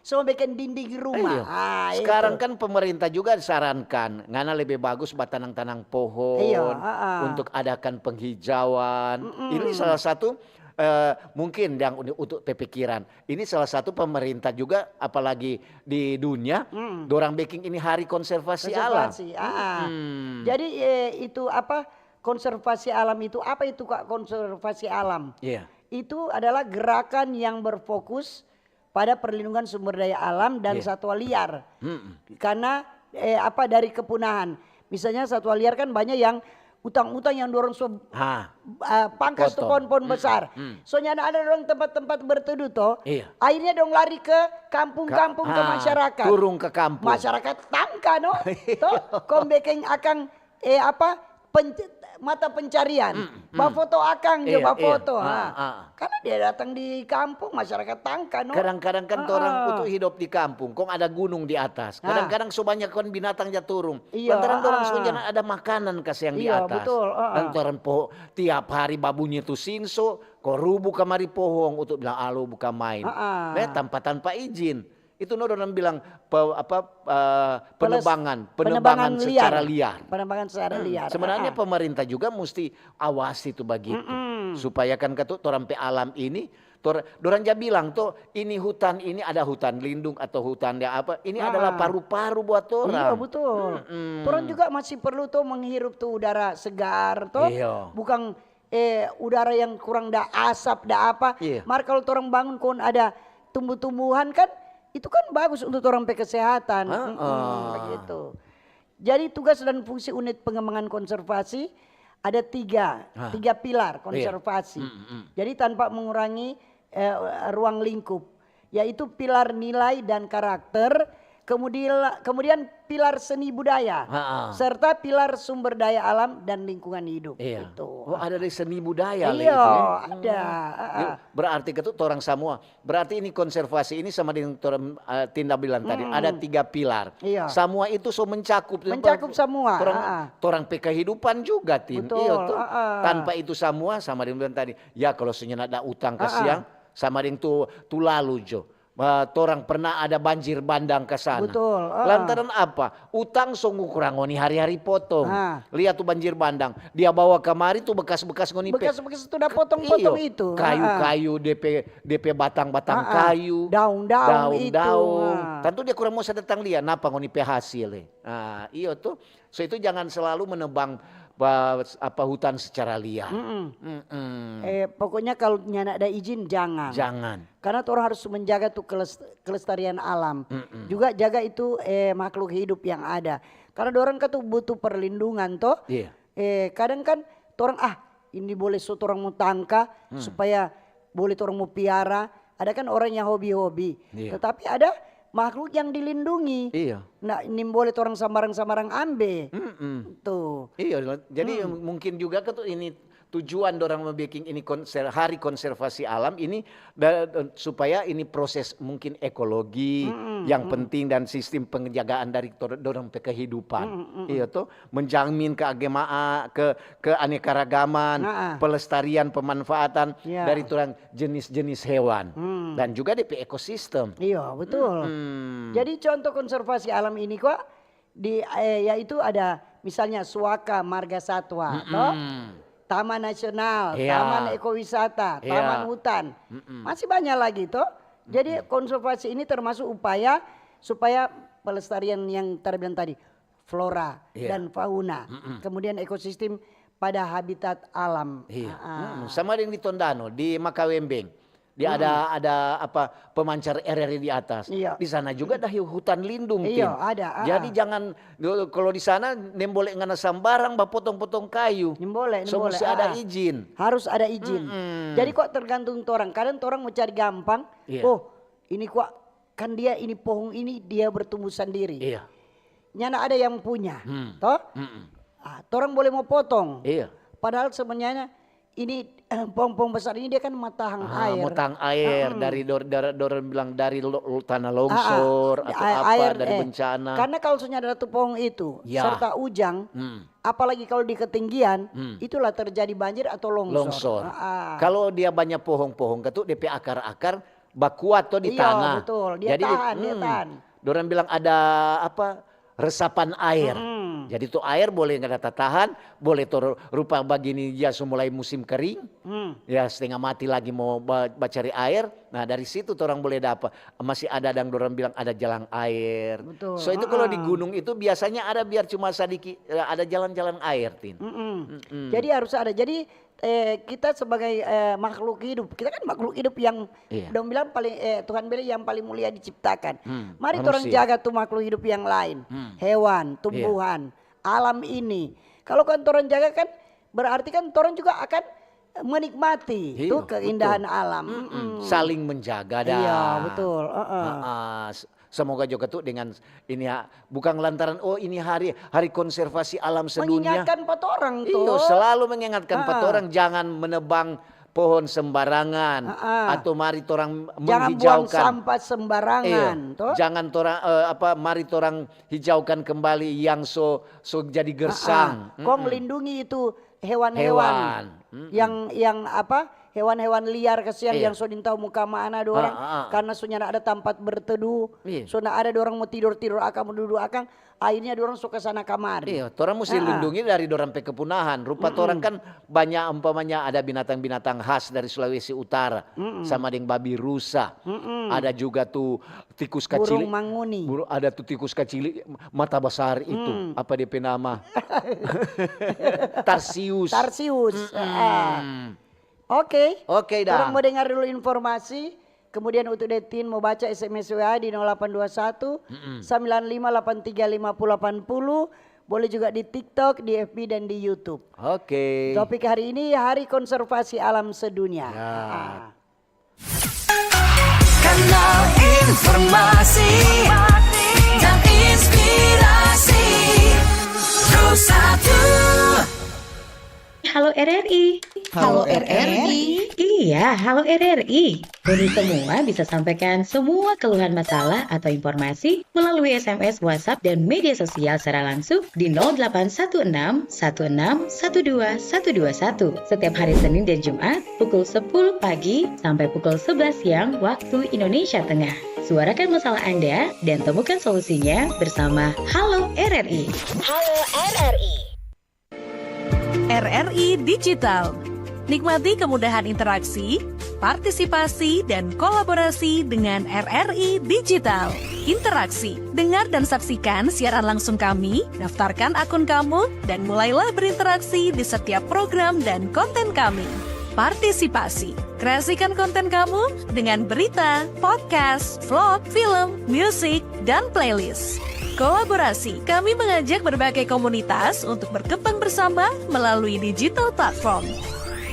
Semua bikin dinding rumah. Iya. Ah, Sekarang itu. Kan pemerintah juga sarankan, ngana lebih bagus batanang-tanang pohon Iya, ah, ah. Untuk adakan penghijauan. Mm-mm. Ini salah satu eh, mungkin yang uni- untuk pe pikiran. Ini salah satu pemerintah juga, apalagi di dunia, Mm. Dorang bikin ini hari konservasi, alam. Konservasi, ah, ah. Mm. Jadi eh, itu apa konservasi alam itu? Apa itu, Kak, konservasi alam? Iya. Itu adalah gerakan yang berfokus pada perlindungan sumber daya alam dan Iya. Satwa liar. Mm-mm. Karena eh, apa dari kepunahan. Misalnya satwa liar kan banyak yang utang-utang yang dorong so Ha. eh, pangkas tu Potong. pohon-pohon Mm, besar. mm. So nyanda ada dorong tempat-tempat berteduh to. Iya. Akhirnya dong lari ke kampung-kampung, ke Ka- ah, masyarakat. Turun ke kampung. Masyarakat tangka no. To, kong bikin akang eh apa pen- mata pencarian. Mm, mm. Bafoto akang jo, Iya, bafoto. iya. Ha. Ah, ah. Karena dia datang di kampung, masyarakat tangka no. Kadang-kadang kan torang Ah, ah. Untuk hidup di kampung, kong ada gunung di atas. Ah. Kadang-kadang so banyak kan binatang ja turung. Iya, Lantaran dorang ah, so ah. Nyanda ada makanan kasi yang di Iya, atas. Betul. Ah, ah. Lantaran po tiap hari babunyi tu sinso, ko rubu kamari pohong untuk bilang alo buka main. Ah, ah. Nah, tanpa tanpa izin. Itu no dorang bilang pe- apa eh, Peles- penebangan, penebangan penebangan secara liar. Liar. Penebangan secara Hmm, liar. Sebenarnya Ah, ah. Pemerintah juga mesti awasi tu bagitu. Mm-mm. Supaya kan katu torang pe alam ini Tor-, dorang ja bilang to, ini hutan ini ada hutan lindung atau hutan ya apa, ini adalah paru-paru buat torang. Iya, betul. Torang juga masih perlu to menghirup tu udara segar to. Iya. Bukan eh, udara yang kurang da asap da apa. Iya. Mar kalau torang bangun kon ada tumbuh-tumbuhan kan, itu kan bagus untuk torang pe kesehatan. Begitu. Jadi tugas dan fungsi unit pengembangan konservasi ada tiga, tiga pilar konservasi. Jadi tanpa mengurangi eh, ruang lingkup, yaitu pilar nilai dan karakter, kemudian kemudian pilar seni budaya, serta pilar sumber daya alam dan lingkungan hidup. Iya. Gitu. Oh, ada di seni budaya iya, itu, ya? Ada. Berarti itu orang semua. Berarti ini konservasi ini sama dengan orang uh, Tinda bilang tadi, hmm. Ada tiga pilar. Iya. Semua itu so mencakup. Mencakup semua. Orang, orang pe kehidupan juga, Tin. Betul. Iya, tuh. Tanpa itu semua sama dengan bilang tadi. Ya kalau senyena ada utang ke siang, sama dengan tu, tu lalu jo. Uh, torang pernah ada banjir bandang ke sana. Betul. Uh. Lantaran apa? Utang so ngukurang ngoni hari-hari potong. Uh. Lihat tu banjir bandang. Dia bawa kemari tu bekas-bekas ngoni pe. Bekas-bekas tu udah potong-potong itu. Kayu-kayu, uh. DP, DP batang-batang uh, uh. kayu. Daun-daun itu. Daun-daun. Uh. Tentu dia kurang mau datang lihat napa ngoni pe hasil. Eh. Uh, iyo tu. So itu jangan selalu menebang apa hutan secara liar. Mm -mm. Mm -mm. Eh, pokoknya kalau nyanda ada izin jangan. Jangan. Karena orang harus menjaga tuh kelestarian alam. Mm -mm. Juga jaga itu eh, makhluk hidup yang ada. Karena orang kan tuh butuh perlindungan toh. Iya. Eh, kadang kan orang ah ini boleh so orang mau tangka hmm. supaya boleh orang mau piara. Ada kan orang yang hobi-hobi. Iya. Tetapi ada makhluk yang dilindungi. Iya. Nah, nimbole orang sambarang-sambarang ambe. Mm -mm. Tuh. Iya, jadi hmm. mungkin juga ke tuh ini tujuan orang membuat ini konser, hari konservasi alam ini da, supaya ini proses mungkin ekologi mm -mm, yang mm. penting dan sistem penjagaan dari orang pe kehidupan. Mm -mm, mm -mm. Iya tuh, menjamin keagamaan, ke keanekaragaman, nah, pelestarian, pemanfaatan yeah. dari orang jenis-jenis hewan hmm. dan juga depe ekosistem. Iya, betul. Hmm. Jadi contoh konservasi alam ini kok di eh, yaitu ada misalnya suaka marga satwa, hmm. toh? Taman nasional, yeah. taman ekowisata, yeah. taman hutan. Hmm. Masih banyak lagi toh. Jadi hmm. konservasi ini termasuk upaya supaya pelestarian yang terbilang tadi flora yeah. dan fauna, mm -mm. kemudian ekosistem pada habitat alam. Iya. Ah. Hmm, sama dengan di Tondano, di Makawembeng. Dia hmm. ada ada apa pemancar air di atas. Iya. Di sana juga ada hutan lindung. Iya, ada. Ah. Jadi jangan kalau di sana nimbole ngana sambarang bapotong-potong kayu. Nimbole, so, nimbole. Mesti ah. ada izin. Harus ada izin. Mm -mm. Jadi kok tergantung orang. Kadang orang mau cari gampang. Iya. Oh, ini kok kan dia ini pohon ini dia bertumbuh sendiri. Iya. Nyanda ada yang punya, hmm. toh? Hmm. Ah, torang boleh mau potong. Iya. Padahal sebenarnya ini pohon-pohon besar ini dia kan matahang ah, air. Matahang air hmm. dari dor, dor, dor bilang dari lo, tanah longsor ah, atau air, apa air, dari eh, bencana. Karena kalau sudah ada tuh pohon itu ya. Serta ujang, hmm. apalagi kalau di ketinggian, hmm. itulah terjadi banjir atau longsor. Longsor. Ah, ah. Kalau dia banyak pohon-pohon, ketuk D P akar-akar bakuat to di iya, tanah. Betul. Dia Jadi, tahan, hmm, dia tahan. Dorang bilang ada apa? Resapan air. Hmm. Jadi tu air boleh nggak ada tahan, boleh tor rupa begini ya so mulai musim kering, hmm. ya setengah mati lagi mau bacari air. Nah dari situ orang boleh dapat masih ada yang dorang bilang ada jalan air. Betul. So itu uh -uh. kalau di gunung itu biasanya ada biar cuma sadiki eh, ada jalan-jalan air tin. Mm -mm. Mm -mm. Jadi harus ada. Jadi eh, kita sebagai eh, makhluk hidup, kita kan makhluk hidup yang iya. dong bilang paling eh, Tuhan bilang yang paling mulia diciptakan. Hmm, Mari orang jaga tuh makhluk hidup yang lain, hmm. hewan, iya. tumbuhan, iya. alam ini. Kalau kan orang jaga kan berarti kan orang juga akan menikmati Hiyo, tuh keindahan betul. alam. Mm -mm. Saling menjaga dah. Iya betul. Uh -uh. Uh -uh. Semoga juga tuh dengan ini bukan lantaran oh ini hari hari konservasi alam sedunia. Mengingatkan patorang tuh. Iyo, selalu mengingatkan ah. patorang jangan menebang pohon sembarangan ah. atau mari torang jangan menghijaukan. Buang sampah sembarangan iyo. Tuh. Jangan torang uh, apa mari torang hijaukan kembali yang so so jadi gersang. Ah, ah. Kong mm -mm. lindungi itu hewan-hewan mm -mm. yang yang apa hewan-hewan liar, kasihan, iya, yang so nintau mo ka mana dorang, ah, ah, karena so nyanda ada tampat berteduh, iya, so nda ada dorang mo tidor-tidor akang, mo dudu akang, akhirnya dorang so ka sana kamari. Iya, torang musti, ah, ah, lindungi dari dorang pe kepunahan. Rupa, mm-mm, torang kan banyak, umpamanya ada binatang-binatang khas dari Sulawesi Utara, mm-mm, sama deng babi rusa. Mm-mm. Ada juga tu tikus kacili. Burung manguni. Buru-, ada tu tikus kacili mata basar itu. Hmm. Apa dia pe nama? Tarsius. Tarsius. Mm-mm. Ah. Oke. Oke, dang. Torang mo dengar dulu informasi. Kemudian untuk dating mo baca S M S W A di nol delapan dua satu, mm-mm, sembilan lima delapan tiga lima puluh delapan puluh. Boleh juga di TikTok, di F B, dan di YouTube. Oke. Topik hari ini, Hari Konservasi Alam Sedunia. Ya. Ah. Kanal informasi dan inspirasi. Pro satu. Halo R R I. Halo R R I. Iya, halo R R I. Ngoni semua bisa sampaikan semua keluhan, masalah atau informasi melalui S M S, WhatsApp, dan media sosial secara langsung di nol delapan satu enam satu enam satu dua satu dua satu setiap hari Senin dan Jumat pukul sepuluh pagi sampai pukul sebelas siang waktu Indonesia Tengah. Suarakan masalah Anda dan temukan solusinya bersama Halo R R I. Halo R R I. R R I Digital. Nikmati kemudahan interaksi, partisipasi, dan kolaborasi dengan R R I Digital. Interaksi, dengar dan saksikan siaran langsung kami, daftarkan akun kamu, dan mulailah berinteraksi di setiap program dan konten kami. Partisipasi, kreasikan konten kamu dengan berita, podcast, vlog, film, musik, dan playlist. Kolaborasi, kami mengajak berbagai komunitas untuk berkembang bersama melalui digital platform.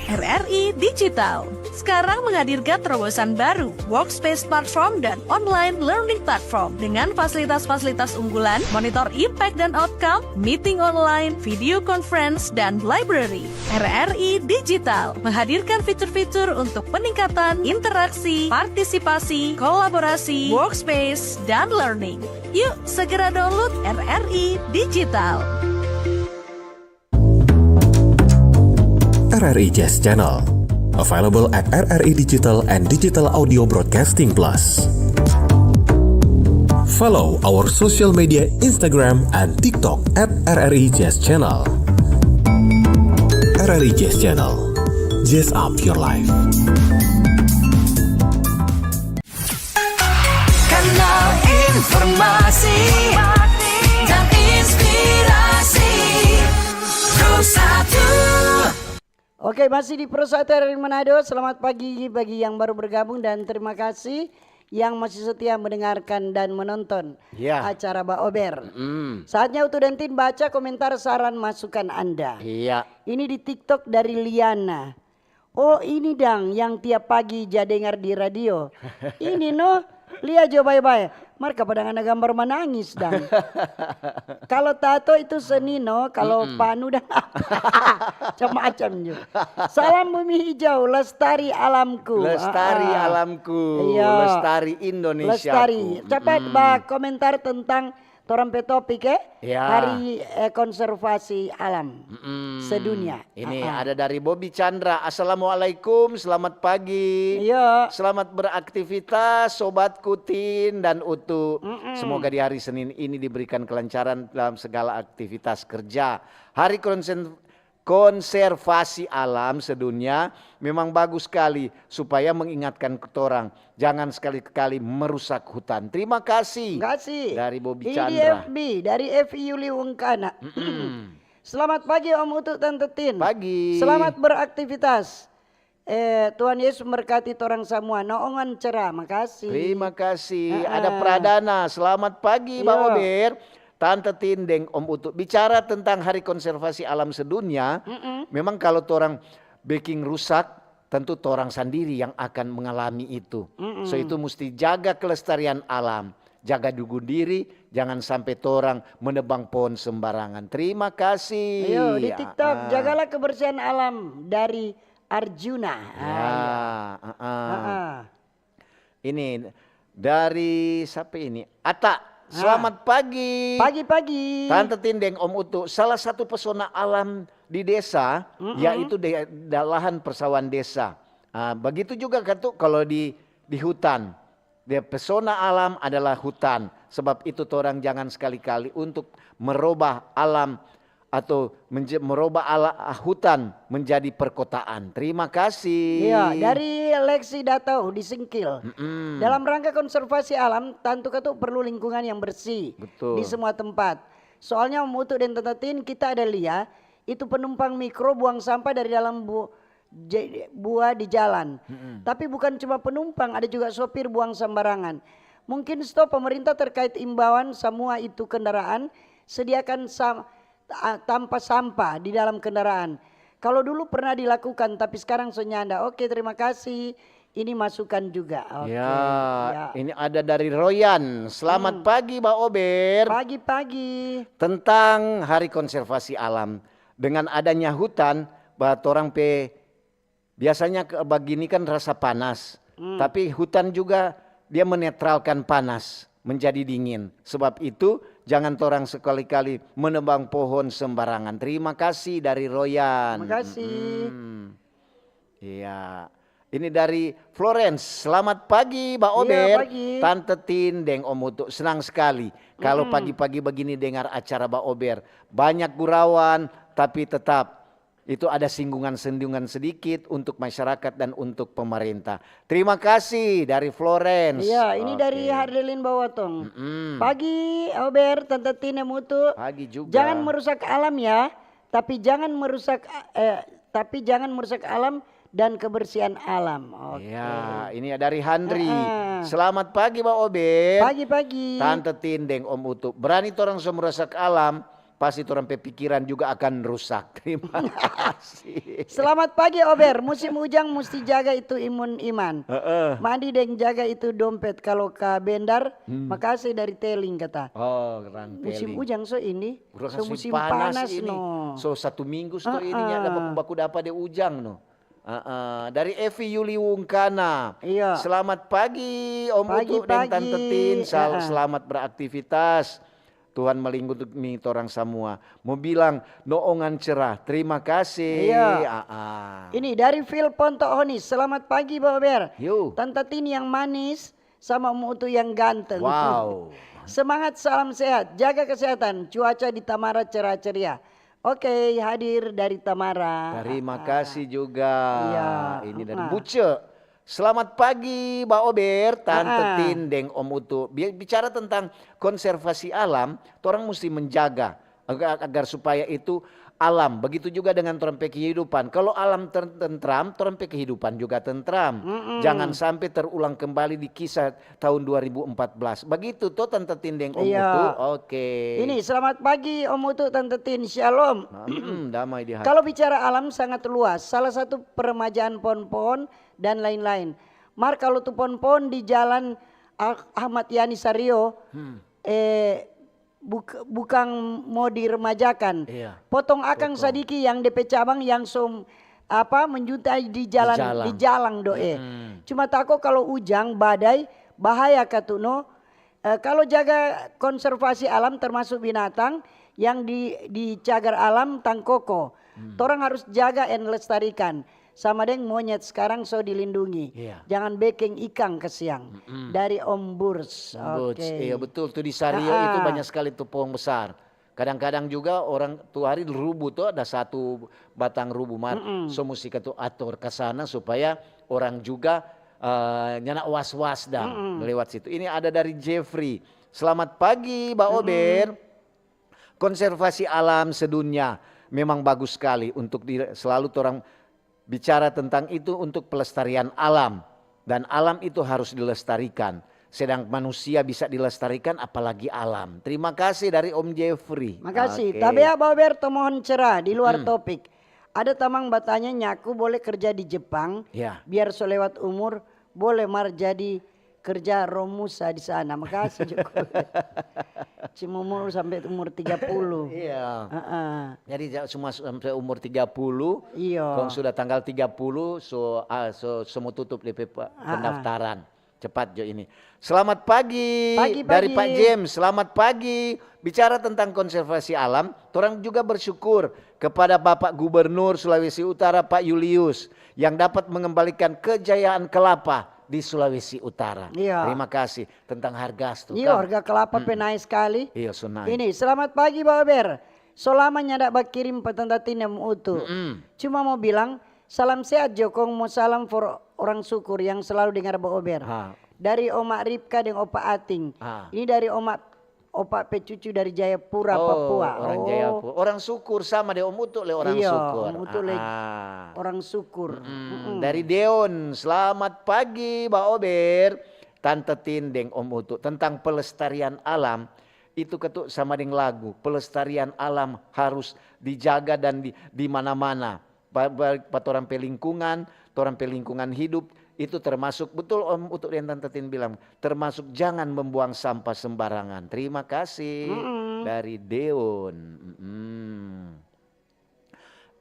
R R I Digital sekarang menghadirkan terobosan baru, workspace platform dan online learning platform dengan fasilitas-fasilitas unggulan, monitor impact dan outcome, meeting online, video conference, dan library. R R I Digital menghadirkan fitur-fitur untuk peningkatan interaksi, partisipasi, kolaborasi, workspace, dan learning. Yuk, segera download R R I Digital. R R I Jazz Channel. Available at R R I Digital and Digital Audio Broadcasting Plus. Follow our social media, Instagram and TikTok at R R I Jazz Channel. R R I Jazz Channel. Jazz up your life. Kanal informasi dan inspirasi. Pro satu. Oke, masih di Pro satu R R I Manado. Selamat pagi bagi yang baru bergabung dan terima kasih yang masih setia mendengarkan dan menonton, ya, acara Ba Ober. Mm. Saatnya Utu Dentin baca komentar, saran, masukan Anda. Iya. Ini di TikTok dari Liana. Oh, ini dang yang tiap pagi ja dengar di radio. Ini no, lia jo bae-bae. Mar ka pa dang ada gambar manangis dang. Kalo tato itu seni no, kalo panu dang apa? Macam-macam jo. Salam Bumi Hijau, lestari alamku. Lestari alamku, lestari Indonesiaku. Lestari. Cepat ba komentar tentang torang pe topik, eh? Ya. Hari, eh, Konservasi Alam Sedunia. Ini ada dari Bobi Chandra. Assalamualaikum, selamat pagi. Iya. Selamat beraktivitas, Sobat Kutin dan Utu. Semoga di hari Senin ini diberikan kelancaran dalam segala aktivitas kerja. Hari konsen-, konservasi alam sedunia memang bagus skali supaya mengingatkan katorang jangan skali-kali merusak hutan. Trima kasih. Kasih. Dari Bobi Chandra. Ini di F B, dari F I Yuli Wungkana. Selamat pagi Om Utu, Tante Tin. Pagi. Selamat beraktivitas. Eh, Tuhan Yesus memberkati torang samua. Noongan cerah, makasih. Trima kasih. Ada Pradana, selamat pagi Ba Ober. Tante Tin deng Om Utu bicara tentang Hari Konservasi Alam Sedunia. Memang kalo torang beking rusak, tentu torang sandiri yang akan mengalami itu. So itu musti jaga kelestarian alam, jaga dugu diri, jangan sampe torang menebang pohon sembarangan. Trima kasih. Ayo, di TikTok, jagalah kebersihan alam dari Arjuna. Ya, ah, iya. Ini dari sapa ini? Ata. Selamat pagi. Pagi-pagi. Tante Tin deng Om Utu, salah satu pesona alam di desa, yaitu de-, da-, lahan persawahan desa. Ah, begitu juga kan tuh kalau di, di hutan. Dia pesona alam adalah hutan. Sebab itu torang jangan sekali-kali untuk merubah alam atau menje-, merubah ala-, hutan menjadi perkotaan. Terima kasih. Iya, dari Lexi Datau di Singkil. Mm-mm. Dalam rangka konservasi alam, tantu katu perlu lingkungan yang bersih Betul. di semua tempat. Soalnya Om Utu dan Tante Tin, kita ada lia, itu penumpang mikro buang sampah dari dalam bu, je- bua di jalan. Mm-mm. Tapi bukan cuma penumpang, ada juga sopir buang sembarangan. Mungkin stop pemerintah terkait imbauan semua itu kendaraan sediakan sam, ta- tanpa sampah di dalam kendaraan. Kalau dulu pernah dilakukan, tapi sekarang so nyanda. Oke, terima kasih. Ini masukan juga. Oke, Ya, ya. Ini ada dari Royan. Selamat Hmm. pagi, Ba Ober. Pagi-pagi. Tentang Hari Konservasi Alam. Dengan adanya hutan, ba torang pe biasanya ke, bagini kan rasa panas. Hmm. Tapi hutan juga dia menetralkan panas menjadi dingin. Sebab itu, jangan torang sekali-kali menebang pohon sembarangan. Terima kasih dari Royan. Terima kasih. Mm-mm. Iya. Ini dari Florence. Selamat pagi, Ba Iya, Ober. Pagi. Tante Tin deng Om Utu. Senang sekali kalau Mm-mm. pagi-pagi begini dengar acara Ba Ober. Banyak gurauan, tapi tetap itu ada singgungan-singgungan sedikit untuk masyarakat dan untuk pemerintah. Terima kasih dari Florence. Iya, ini Oke. Dari Hardelin Bawatong. Mm-mm. Pagi, Ober, Tante Tin, Om Utu. Pagi juga. Jangan merusak alam ya, tapi jangan merusak eh, tapi jangan merusak alam dan kebersihan alam. Oke. Ya, ini dari Handri. Heeh. Selamat pagi, Ba Ober. Pagi-pagi. Tante Tin deng Om Utu. Berani torang so merusak alam, pasti torang pe pikiran juga akan rusak. Terima kasih. Selamat pagi, Ober. Musim ujang musti jaga itu imun iman. Heeh. Mandi deng jaga itu dompet. Kalau ka bendar, Hmm. makasih dari Teling kata. Oh, orang Musim Teling. Ujang so ini. Orang So musim musim panas panas, ini. No. So satu minggu sto ini Ah, nyanda ah. baku-baku dapa de ujang no. Ah, ah. Dari Evi Yuli Wungkana. Iya. Selamat pagi Om Utu deng Pagi-pagi. Tante Tin. Sal- Ah, ah. Selamat beraktivitas. Tuhan melindungi torang samua. Mo bilang, noongan cerah. Terima kasih. Iya. Ah, ah. Ini dari Phil Ponto Honi. Selamat pagi, Ba Ober. Yo. Tante Tin yang manis sama Om Utu yang ganteng. Wow. Semangat, salam sehat, jaga kesehatan, cuaca di Tamara cerah ceria. Oke, hadir dari Tamara. Terima Ah, kasih juga. Iya, Ini dari ah. Buce. Selamat pagi, Ba Ober, Tante Ah. Tin, deng Om Utu. Bi-, bicara tentang konservasi alam, torang musti menjaga agar, agar supaya itu alam. Begitu juga dengan torang pe kehidupan. Kalau alam ter-, tentram, torang pe kehidupan juga tentram. Mm-mm. Jangan sampai terulang kembali di kisah tahun dua ribu empat belas. Begitu to, Tante Tin deng Om Iya. Utu? Oke. Ini, selamat pagi Om Utu, Tante Tin. Shalom. Mm-mm, damai di hati. Kalau bicara alam sangat luas, salah satu peremajaan pohon-pohon dan lain-lain. Mar kalau tu pohon-pohon di jalan Ah- Ahmad Yani Sario, Hmm. eh, buk- bukang mo diremajakan. Iya. Potong akang Potong. sadiki yang depe cabang yang som apa menjuntai di jalan Di jalang. di jalang do eh. Mm-mm. Cuma tako kalau ujang badai bahaya katu no. Eh, kalau jaga konservasi alam termasuk binatang yang di di cagar alam tangkoko. Hmm. Torang harus jaga and lestarikan. Sama deng monyet sekarang so dilindungi. Iya. Jangan bekeng ikang kasiang. Mm-mm. Dari Om Burs. Burs, Oke. iya betul. Tu di Sario Ah. itu banyak sekali tu pohon besar. Kadang-kadang juga orang tu hari rubu tu ada satu batang rubu mar. Mm-mm. So musti katu ator ka sana supaya orang juga eh, nyanda was-was dang Mm-mm. lewat situ. Ini ada dari Jeffrey. Selamat pagi, Ba Mm-mm. Ober. Konservasi alam sedunia memang bagus sekali untuk di, selalu torang bicara tentang itu untuk pelestarian alam. Dan alam itu harus dilestarikan. Sedang manusia bisa dilestarikan, apalagi alam. Terima kasih dari Om Jeffrey. Makasih. Oke. Tabea Ba Ober, to mohon cerah di luar Hmm. topik. Ada tamang batanya, nyaku boleh kerja di Jepang Ya. Biar so lewat umur, boleh mar jadi kerja romusa di sana. Makasih Jokowi. Cuma umur sampai umur tiga puluh. Iya. Heeh. Jadi ja- cuma sampai umur tiga puluh, Iya. kong sudah tanggal tiga puluh, so, ah, so, so mo tutup D P pe- Ah, ah. pendaftaran. Cepat jo ini. Selamat pagi Pagi, dari pagi. Pak James. Selamat pagi. Bicara tentang konservasi alam, torang juga bersyukur kepada Bapak Gubernur Sulawesi Utara, Pak Julius, yang dapat mengembalikan kejayaan kelapa di Sulawesi Utara. Iya. Terima kasih. Tentang harga tu Iyo, kan. harga kelapa pe nae skali. Iya, so nae. Ini, selamat pagi Ba Ober. So lama nyanda bakirim pa Tanta Tin deng Om Utu. Mm-mm. Cuma mo bilang, salam sehat jo kong mo salam for orang Sukur yang selalu dengar Ba Ober. Ha. Dari Oma Ripka deng Opa Ating. Ha. Ini dari Oma, Opa pe cucu dari Jayapura, Oh, Papua. orang Oh. Jayapura. Orang Sukur sama deh, Om Utu le orang Iya, Sukur. Om Utu le Ah. orang Sukur. Mm, dari Deon, selamat pagi Ba Ober, Tanta Tin deng Om Utu. Tentang pelestarian alam, itu ketuk sama deng lagu. Pelestarian alam harus dijaga dan di, di mana-mana. Pa, pa, pa torang pe lingkungan, torang pe lingkungan hidup, itu termasuk, betul Om Utu deng Tanta Tin bilang, termasuk jangan membuang sampah sembarangan. Terima kasih. Dari Deon. Mm-mm.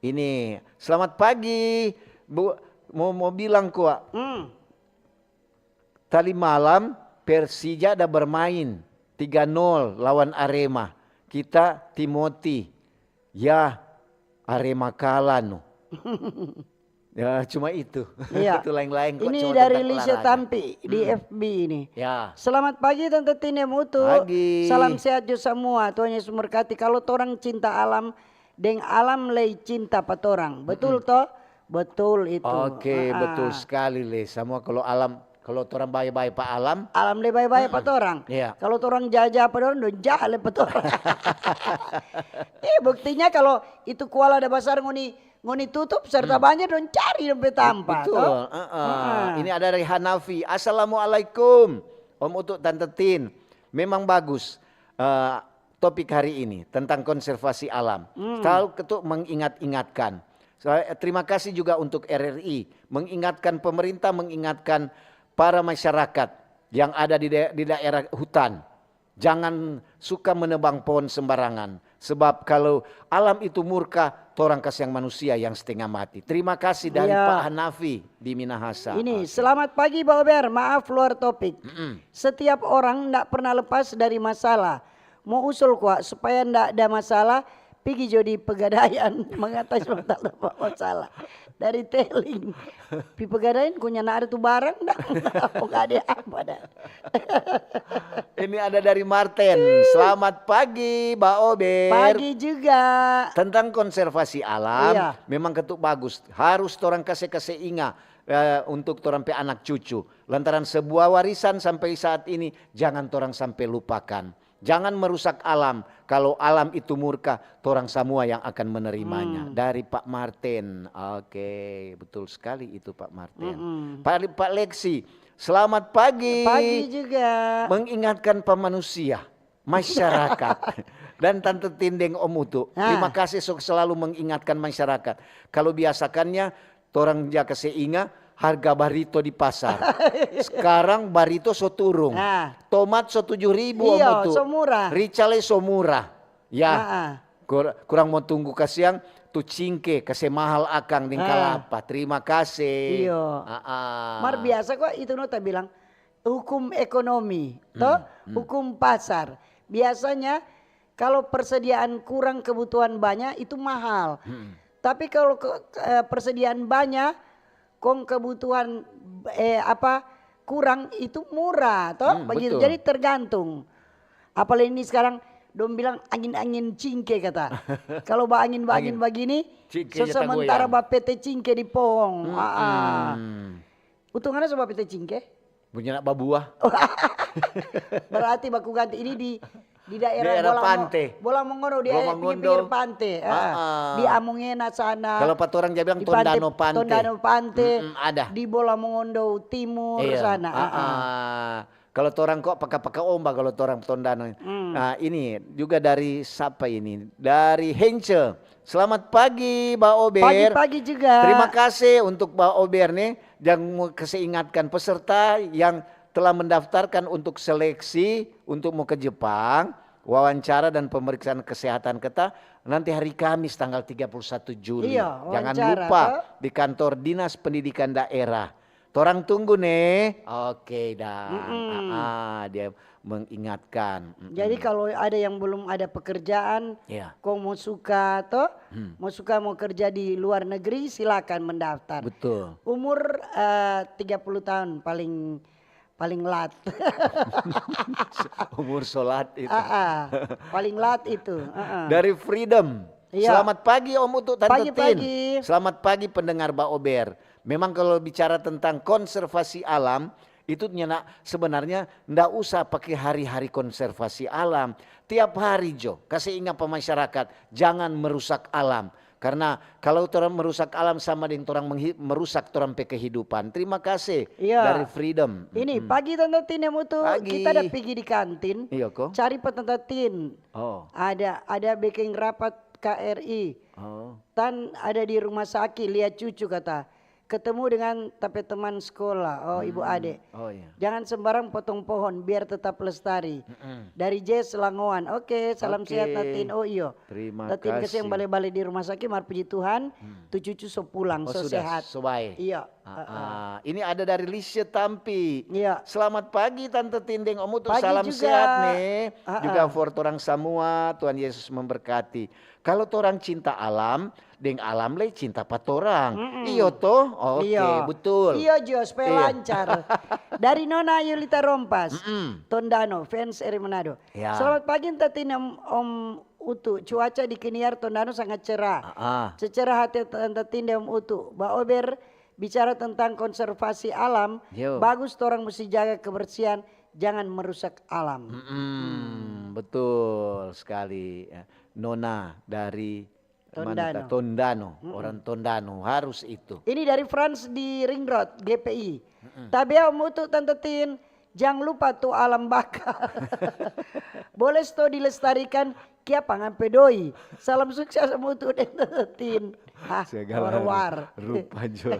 Ini, selamat pagi. Bu, mau, mau bilang kwa, Hmm. tadi malam Persija ada bermain tiga nol lawan Arema. Kita Timoti, ya Arema kalah no. Ya, cuma itu. Iya. Itu lain-lain kok, Ini cuma dari tentang Lisa olahraga. Tampi di F B ini. Ya. Selamat pagi Tanta Tin deng Om Utu. Pagi. Salam sehat jo samua. Tuhan Yesus memberkati. Kalau torang cinta alam, deng alam lei cinta pa torang. Betul to? Betul itu. Oke, Ah, betul ah. Sekali le. Semua kalau alam, kalau torang bae-bae pa alam, Alam lei bae-bae pa torang. Iya. Kalau torang jaha-jaha pa dorang, dong jaha lei pa torang. Eh, buktinya kalau itu kuala ada basar ngoni, ngoni tutup serta banjir dong cari dong pe tampa, Betul. to? Heeh. Ini ada dari Hanafi. Assalamualaikum Om Utu, Tanta Tin. Memang bagus eh, topik hari ini tentang konservasi alam. Selalu ketuk mengingat-ingatkan. So, eh, terima kasih juga untuk R R I mengingatkan pemerintah, mengingatkan para masyarakat yang ada di, da- di daerah hutan. Jangan suka menebang pohon sembarangan. Sebab kalau alam itu murka, torang kasiang manusia yang setengah mati. Terima kasih dari Iya. Pak Hanafi di Minahasa. Ini, Oke. Selamat pagi Ba Ober, maaf luar topik. Setiap orang ndak pernah lepas dari masalah. Mo usul kwa, supaya ndak ada masalah, pigi jo di Pegadaian mengatasi masalah, masalah. Dari Teling. Pi Pegadaian, ko nyanda ada tu barang dang. Ko ada apa dang. Ini ada dari Martin. Selamat pagi, Ba Ober. Pagi juga. Tentang konservasi alam, Iya. memang ketuk bagus. Harus torang kase-kase inga eh, untuk torang pe anak cucu. Lantaran sebuah warisan sampai saat ini, jangan torang sampe lupakan. Jangan merusak alam. Kalau alam itu murka, torang samua yang akan menerimanya. Dari Pak Martin. Oke, betul sekali itu Pak Martin. Pak, Pak Lexi, selamat pagi. Pagi juga. Mengingatkan pa manusia, masyarakat, dan Tanta Tin deng Om Utu. Ah. Terima kasih so selalu mengingatkan masyarakat. Kalau biasakannya, torang ja kase inga harga barito di pasar. Sekarang barito so turung. Ah. Tomat so tujuh ribu, Iyo, Om Utu. So murah. Rica lei so murah. Ya. Ah, ah. Kur- kurang mo tunggu kasiang, tu cingke kase mahal akang deng Ah. kalapa. Terima kasih. Iyo. Ah, ah. Mar biasa kwa itu no ta bilang hukum ekonomi, to? Hukum pasar. Biasanya kalau persediaan kurang, kebutuhan banyak, itu mahal. Tapi kalau ke- ke- eh, persediaan banyak, kong kebutuhan eh, apa kurang, itu murah, to? Hmm, Begitu. Betul. Jadi tergantung. Apalagi ini sekarang dong bilang angin-angin cingke kata. Kalau ba angin ba angin bagini, Cingke so je sementara tagoyang. Ba pete cingke di pohong. Ah, ah. Hmm. Utu ngana so ba pete cingke? Punya nak babuah. Berarti baku ganti ini di di daerah, Daerah Bola Mo- Pante. Bola Mongondo di Bola air Mongondo. pinggir-pinggir pante. Ah. Ah, ah. Di Amungena sana. Kalau pa torang ja bilang Di Pante- Tondano Pante. Tondano Pante. Mm-mm, ada. Di Bola Mongondo Timur Iya. sana. Ah, Ah, ah. ah. Kalau torang kok paka-paka omba kalau torang Tondano. Hmm. Nah, ini juga dari siapa ini? Dari Hence. Selamat pagi, Ba Ober. Pagi-pagi juga. Terima kasih untuk Ba Ober nih yang mau kasih ingatkan peserta yang telah mendaftarkan untuk seleksi untuk mau ke Jepang, wawancara dan pemeriksaan kesehatan kita nanti hari Kamis tanggal tiga puluh satu Juli. Iya, Jangan wawancara, lupa toh. Di kantor Dinas Pendidikan Daerah. Torang tunggu ne. Oke, dang. Mm-mm. Ah, ah, dia mengingatkan. Mm-mm. Jadi, kalau ada yang belum ada pekerjaan, iya, kong mo suka to, hmm, mo suka mo kerja di luar negeri, silakan mendaftar. Betul. Umur, eh, tiga puluh tahun paling, paling lat. Umur solat itu. Ah, ah. Paling lat itu. Ah, ah. Dari Freedom. Iya. Selamat pagi Om Utu, Tante Tin. Pagi, pagi. Selamat pagi pendengar Baober. Memang kalau bicara tentang konservasi alam, itu nyana sebenarnya nda usah pake hari-hari konservasi alam. Tiap hari jo, kase inga pa masyarakat, jangan merusak alam. Karna kalau torang merusak alam sama deng torang menghi-, merusak torang pe kehidupan. Terima kasih. Iya. Dari Freedom. Ini, mm-mm, pagi Tante Tin yang Utu, pagi, kita ada pigi di kantin. Iyo ko. Cari pa Tante Tin. Oh. Ada, ada biking rapat K R I. Oh. Tan ada di rumah saki, lia cucu kata. Ketemu dengan ta pe teman skola, oh, ibu ade. Oh, iya. Jangan sembarang potong pohon, biar tetap lestari. Mm-mm. Dari Jess Langoan. Oke, salam sehat, oke, Tatin. Oh, iyo. Terima kasih. Tatin kasiang bale-bale di rumah sakit, mar puji Tuhan, hmm, tu cucu so pulang, oh, so sudah, sehat. So bae. Iya. Ah, heeh, ah. Ini ada dari Lisha Tampi. Iya. Selamat pagi, Tante Tin deng Om Utu. Pagi juga. Salam sehat, ne. Heeh. Juga for torang samua, Tuhan Yesus memberkati. Kalo torang cinta alam, deng alam lei cinta pa torang. Mm-mm. Iyo to? Oke, iyo, betul. Iyo, Jo, supaya, iya, lancar. Dari Nona Yulita Rompas, mm-mm, Tondano, fans R I Manado. Ya. Selamat pagi, Tante Tin, Om Utu. Cuaca di Kiniar, Tondano sangat cerah. Ah, ah. Secerah hati Tante Tin deng Om Utu. Baober bicara tentang konservasi alam, yo, bagus torang musti jaga kebersihan, jangan merusak alam. Mm-mm, hmm, betul sekali. Ya. Nona dari Tondano. Mana ta? Tondano, mm-mm, orang Tondano, harus itu. Ini dari Frans di Ring Road, G P I. Mm-mm. Tabea Om Utu, Tante Tin, jang lupa tu alam baka. Boleh sto dilestarikan, kiapa ngampe doi. Salam sukses Om Utu deng Tante Tin. Hah, segala war-war, rupa jo.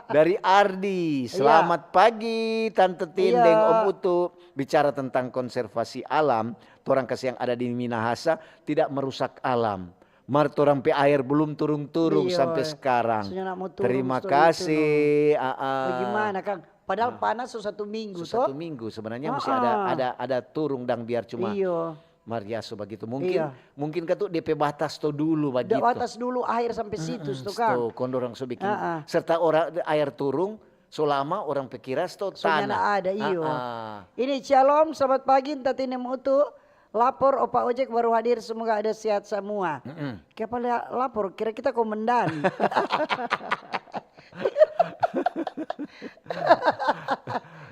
Dari Ardi, iya, selamat pagi Tante Tin, iya, deng Om Utu. Bicara tentang konservasi alam, torang kasiang ada di Minahasa, tidak merusak alam. Mar torang pe aer belum turung-turung, iyo, sampe skarang. Terima kasih. Ah, ah. Bagaimana, Kang? Padahal, ah, panas so satu minggu, so to? Satu minggu sebenarnya, ah, musti ada, ah, ada, ada turung dang biar cuma, iyo, mariaso bagitu. Mungkin, iya, mungkin katu depe batas to dulu bagitu. Batas dulu aer sampe situ, mm-mm, to, Kang. Sto, kong dorang so bikin, ah, ah, serta ora, aer turung, so lama orang pe kira sto tanah. So nyanda ada, iyo. Ah, ah. Ini, shalom, selamat pagi, Tante Tin deng Om Utu. Lapor, Opa Ojek baru hadir, semoga ada sehat samua. Mm-mm. Kiapa lia lapor? Kira kita komandan.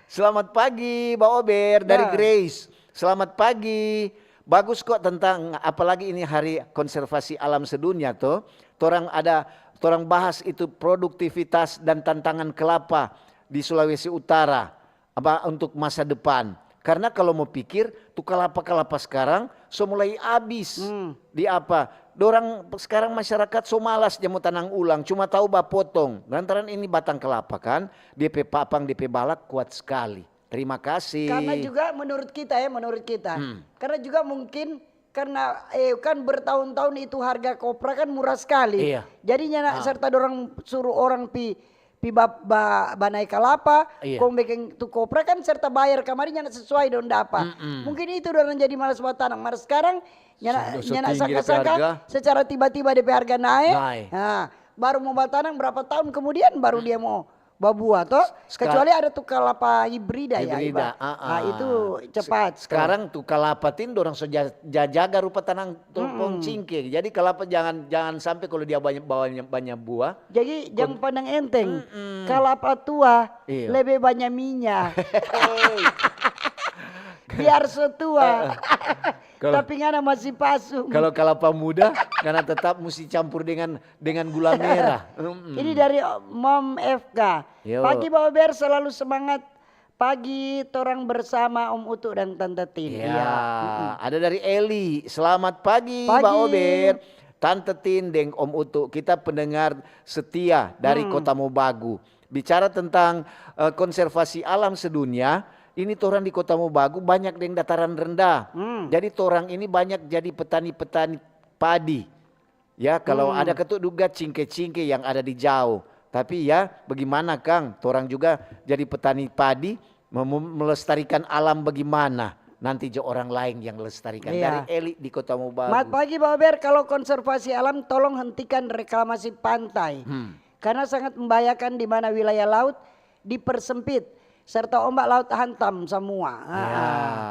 Selamat pagi, Baober, dari, ya, Grace. Selamat pagi. Bagus kok tentang, apalagi ini hari konservasi alam sedunia to. Torang ada, torang bahas itu produktivitas dan tantangan kelapa di Sulawesi Utara. Apa, untuk masa depan. Karna kalo mo pikir, tu kalapa-kalapa skarang so mulai abis. Hmm. Di apa? Dorang skarang masyarakat so malas ja mo tanang ulang, cuma tau bapotong. Lantaran ini batang kalapa kan, dia pe papang, dia pe balak kuat skali. Terima kasih. Karna juga menurut kita ya, menurut kita. Hmm. Karna juga mungkin karna, eh, kan bertahun-tahun itu harga kopra kan murah skali. Iya. Jadi nyanda, ah, serta dorang suru orang pi, pi ba, ba, banae kalapa, iya, kong beking tu kopra kan serta bayar kamari nyanda sesuai dong dapa. Mm-mm. Mungkin itu dorang jadi malas batanang. Mar skarang nyanda, so, so nyanda tinggi depe sangka-sangka harga. Secara tiba-tiba depe harga nae. Nae. Nah, baru mo batanang, berapa tahun kemudian baru, mm, dia mo babua to, ska-, kecuali ada tu kalapa hibrida, ya, hibrida, iba, ah, ah, itu cepat. Skarang tu kalapa tin dorang so ja-, ja-, jaga rupa tanang tu, mm-mm, kong cingke. Jadi kalapa jangan, jangan sampe kalu dia banya, banya, banya bua. Jadi jang pandang enteng. Mm-mm. Kalapa tua, iya, lebe banya minya. Biar so tua, ah, ah, tapi ngana masih pasung. Kalo kalapa muda, ngana tetap musti campur dengan dengan gula merah. Mm-mm. Ini dari Mom F K. Yo. Pagi Baober, selalu semangat. Pagi, torang bersama Om Utu dan Tante Tin. Ya, iya. Mm-mm. Ada dari Eli. Selamat pagi, pagi. Baober. Tante Tin deng Om Utu, kita pendengar setia dari, hmm, Kota Mobagu. Bicara tentang, eh, konservasi alam sedunia, ini torang di Kota Mobagu banyak deng dataran rendah. Hmm. Jadi torang ini banyak jadi petani-petani padi. Ya, kalau, hmm, ada katu duga cingke-cingke yang ada di jao. Tapi ya, bagaimana, Kang? Torang juga jadi petani padi, mem-, melestarikan alam bagaimana? Nanti jo orang lain yang lestarikan. Iya. Dari Eli di Kota Mobagu. Selamat pagi, Ba Ober. Kalau konservasi alam, tolong hentikan reklamasi pantai. Hmm. Karena sangat membahayakan di mana wilayah laut dipersempit, serta ombak laut hantam semua. Ya,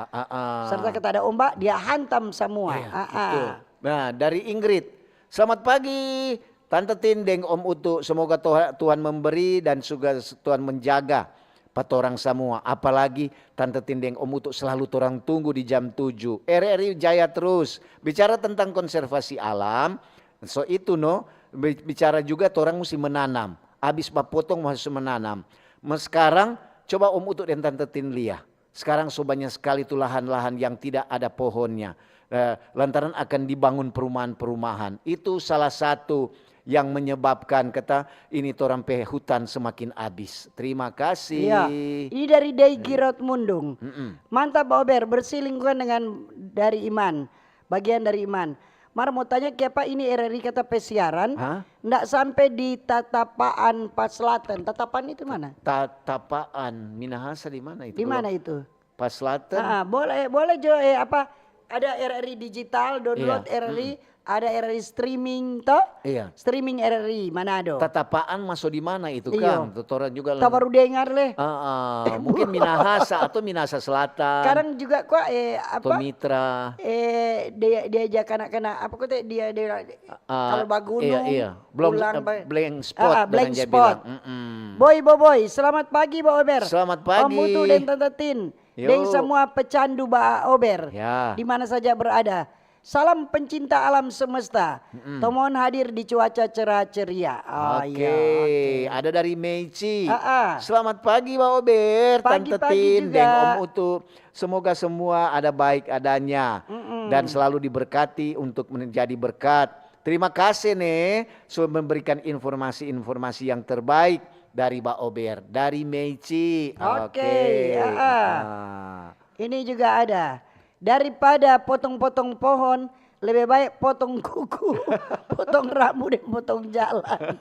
ah, ah. Serta kita ada ombak, dia hantam semua. Iya, ah, ah, betul. Nah, dari Ingrid, "Selamat pagi, Tante Tin deng Om Utu. Semoga Tuha-, Tuhan memberi dan juga s-, Tuhan menjaga pa torang samua. Apalagi Tante Tin deng Om Utu selalu torang tunggu di jam tujuh. R R I jaya terus. Bicara tentang konservasi alam, so itu no, bi-, bicara juga torang musti menanam. Abis bapotong mo su menanam. Ma skarang, coba Om Utu deng Tante Tin lia. Skarang so banya skali tu lahan-lahan yang tidak ada pohonnya, eh, lantaran akan dibangun perumahan-perumahan. Itu salah satu yang menyebabkan kata ini torang pe hutan semakin abis. Terima kasih." Iya. Ini dari Dei Girot Mundung. Mm-mm. "Mantap, Ba Ober, bersih lingkungan dengan dari iman, bagian dari iman. Mar mo tanya, kiapa ini R R I kata pe siaran, hah? Ndak sampe di Tatapaan pa Slaten?" Tatapaan itu mana? Tatapaan, Minahasa di mana itu? Di mana itu? Pa Slaten. Ah, boleh, boleh jo, eh, apa, ada R R I digital, download. Iya. R R I, mm-mm. Ada R R I streaming to? Iya. Streaming R R I Manado. Tatapaan maso di mana itu, iyo, Kang? Tu torang juga la-, ta baru dengar leh. Ah, ah, mungkin Minahasa atau Minahasa Selatan. Kadang juga kwa, eh, apa? Tomitra. Eh, dia, diajak anak-anak, apa kote, dia, dia, ah, kalau bagunung, iya, iya. Pulang, eh, ba-, blank spot, ah, ah, blank spot. Mm-mm. Boy, Boboy, selamat pagi, Ba Ober. Selamat pagi. Om Utu deng Tante Tin. Yo. Deng semua pecandu Ba Ober. Ya. Di mana saja berada. Salam pencinta alam semesta. Mm-mm. Tomohon hadir di cuaca cerah ceria. Oh, iya, oke. Oke. Ada dari Meici. Ah, ah. "Selamat pagi, Ba Ober, Tante Tin, deng Om Utu. Semoga semua ada baik adanya dan selalu diberkati untuk menjadi berkat. Terima kasih ne, so memberikan informasi-informasi yang terbaik dari Ba Ober, dari Meici." Oke, oke, ah, ah. Ah. Ini juga ada. Daripada potong-potong pohon, lebe bae potong kuku, potong rambu deng potong jalan.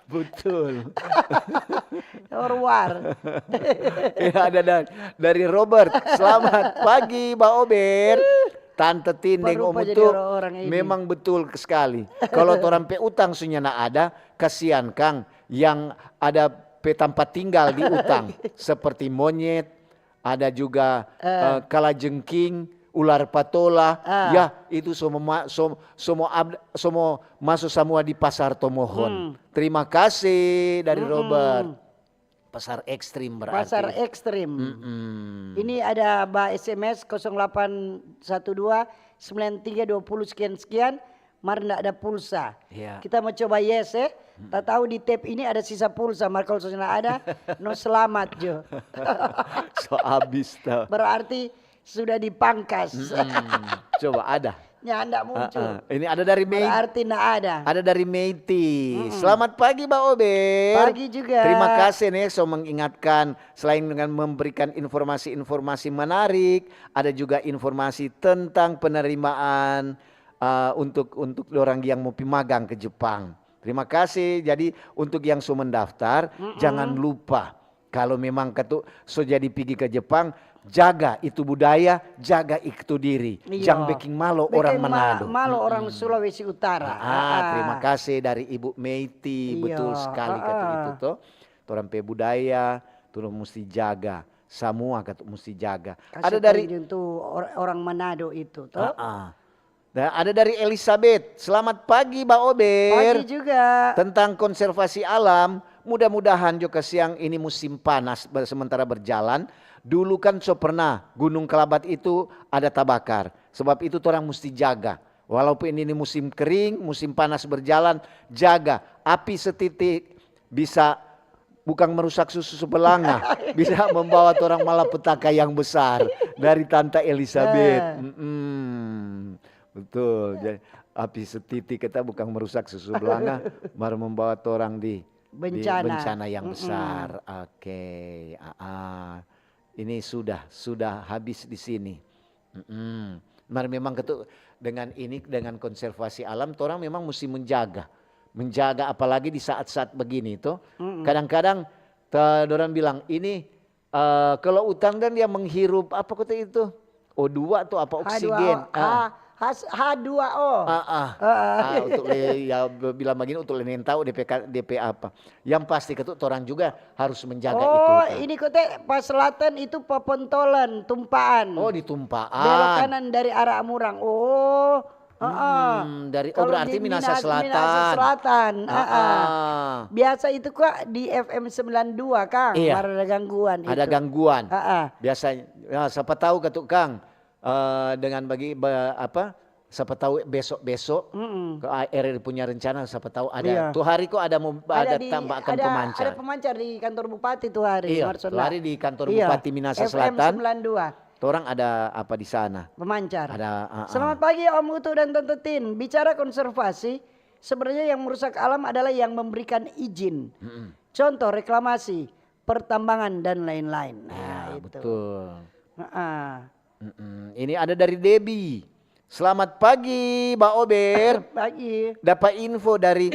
Betul. Ruar. Ya, ada da-, dari Robert. "Selamat pagi, Ba Ober. Tante Tin deng Om Utu, memang betul skali. Kalo torang pe utang so nyanda ada, kasian kang yang ada pe tampa tinggal di utang, seperti monyet, ada juga, eh, kalajengking, ular patola, ya, itu so mo ma-, so, so mo ab-, so mo maso samua di pasar Tomohon." Hmm. Terima kasih dari Robert. Pasar ekstrim berarti. Pasar ekstrim. Mm-mm. Ini ada ba S M S kosong delapan satu dua sembilan tiga dua puluh sekian-sekian, mar nda ada pulsa. Iya. Kita mo coba yes, eh. Mm-mm. Tatau di tape ini ada sisa pulsa, mar kalu so nyanda ada, no slamat jo. So abis to. Berarti sudah dipangkas. Mm-mm. Coba ada. Nyanda muncul. Heeh. Ini ada dari Mei-, berarti nda ada. Ada dari Meiti. Mm-mm. "Selamat pagi, Ba Ober." Pagi juga. Terima kasih nih, so mengingatkan, selain dengan memberikan informasi-informasi menarik, ada juga informasi tentang penerimaan, eh, untuk, untuk orang yang mau pi magang ke Jepang. Terima kasih. Jadi, untuk yang so mendaftar, mm-mm, jangan lupa Kalu memang katu so jadi pigi ka Jepang, jaga itu budaya, jaga itu diri. Iyo. Jang beking malo orang Manado. Beking ma-, malo orang Sulawesi Utara. Ah, ah, terima kasih dari Ibu Meiti. Iyo, betul sekali katu itu to. Torang pe budaya, torang musti jaga. Samua katu musti jaga. Ada dari tunjung tu or-, orang Manado itu to. Ah, ah. Nah, ada dari Elizabeth. "Selamat pagi, Ba Ober." Pagi juga. Tentang konservasi alam, mudah-mudahan jo kasiang ini musim panas ber-, sementara berjalan. Dulu kan so pernah Gunung Kelabat itu ada tabakar. Sebab itu torang musti jaga. Walaupun ini, ini musim kering, musim panas berjalan, jaga. Api setitik bisa bukang merusak susu sebelanga, bisa membawa torang malapetaka yang besar dari Tanta Elizabeth. Eh. Mm-mm. Betul. Jadi, api setitik kita bukang merusak susu belanga, mar membawa torang di, di bencana yang besar. Oke. Ah, ah. Ini sudah, sudah habis di sini. Mm-mm. Mar memang ketu-, dengan ini, dengan konservasi alam, torang memang musti menjaga. menjaga, apalagi di saat-saat begini to. Mm-mm. Kadang-kadang ta-, dorang bilang, "Ini, eh, kalau utang dan dia menghirup apa kata itu? O dua atau apa oksigen?" H dua O. Ah. H-, H dua O. Ah, ah. Ah, ah. Ah, untuk le-, ya, be-, bilang begini, untuk le nintau D P K, D P apa. Yang pasti katu, torang juga harus menjaga itu, Oh, kan. Ini kote pa selatan itu Popontolen, Tumpaan. Oh, di Tumpaan. Belok kanan dari arah Amurang. Oh, heeh. Hmm, dari, oh, Kalau berarti di Minasa Minas-, Minasa Selatan. Selatan, Ah, heeh. ah. Biasa itu kok di F M sembilan dua, Kang. Iya. Mar ada gangguan Ada itu. gangguan. Heeh. Biasanya, ya, siapa tahu katu, Kang, eh, dengan bagi, ba-, apa, siapa tahu besok-besok Mm-mm. ke A R R punya rencana, siapa tahu ada. Iya. Tu hari kok ada mau, Ada ada di, tambahkan ada, pemancar. ada pemancar di kantor bupati tu hari, Iya, Marsona. tu hari di kantor Iya. Bupati Minasa F M Selatan. sembilan dua. Torang ada apa di sana? Pemancar. Ada, ah, ah. Selamat pagi, Om Utu dan Tante Tin. Bicara konservasi, sebenarnya yang merusak alam adalah yang memberikan izin. Mm-mm. Contoh reklamasi, pertambangan, dan lain-lain. Nah, Ya, itu. betul. Heeh. Mm-mm. Ini ada dari Debbie. "Selamat pagi, Ba Ober." Pagi. Dapa info dari,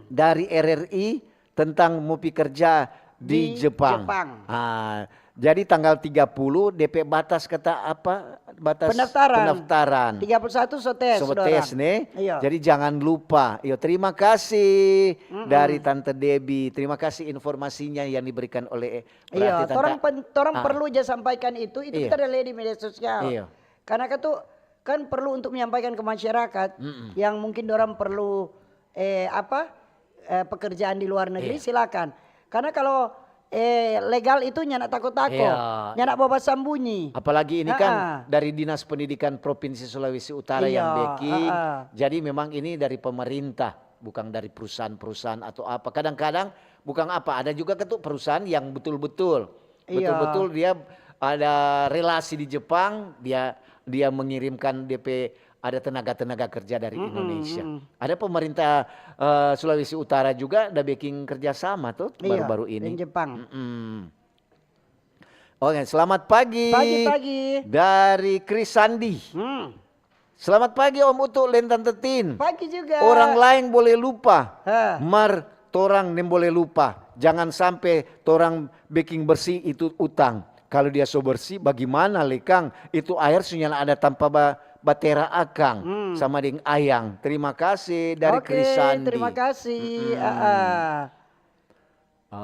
dari R R I tentang mo pi kerja di Di Jepang. Jepang. Ah, jadi tanggal tiga puluh D P batas kata apa? Batas Pendaftaran. pendaftaran. Tiga puluh satu so tes, So dorang. tes, ne? Iya. Jadi jangan lupa. Iyo, terima kasih Mm-mm. dari Tante Debbie. Terima kasih informasinya yang diberikan oleh Iya, Berarti tanta-, torang pen-, torang ah. perlu ja sampaikan itu, itu Iya. kita ada lia di media sosial. Iya. Karena katu kan perlu untuk menyampaikan ke masyarakat Mm-mm. yang mungkin dorang perlu, eh, apa, eh, pekerjaan di luar negeri, Iya. silakan. Karena kalau, eh, legal itu nyanda tako-tako, Iya. nyanda bawa sambunyi. Apalagi ini kan Ah, ah. dari Dinas Pendidikan Provinsi Sulawesi Utara yang Iya, beking. ah, ah. Jadi memang ini dari pemerintah, bukan dari perusahaan-perusahaan atau apa. Kadang-kadang bukan apa, ada juga katu perusahaan yang betul-betul Iya. Betul-betul dia ada relasi di Jepang, dia, dia mengirimkan depe ada tenaga-tenaga kerja dari Mm-mm, Indonesia. mm-mm. Ada pemerintah, eh, Sulawesi Utara juga ada bikin kerjasama tuh Iya, baru-baru ini. deng Jepang. Mm-mm. Oke, selamat pagi. Pagi, pagi. Dari Chris Sandi. Hmm. Selamat pagi Om Utu, Len Tante Tin. Pagi juga. Orang laeng bole lupa, Hah. mar torang nimbole lupa. Jangan sampe torang beking bersi itu utang. Kalu dia so bersi, bagimana le kang? Itu aer su nyanda ada tampa ba, batera akang Hmm. sama deng ayang. Terima kasih dari Oke, Chris Sandi. terima kasih. Mm-mm. Ah, ah.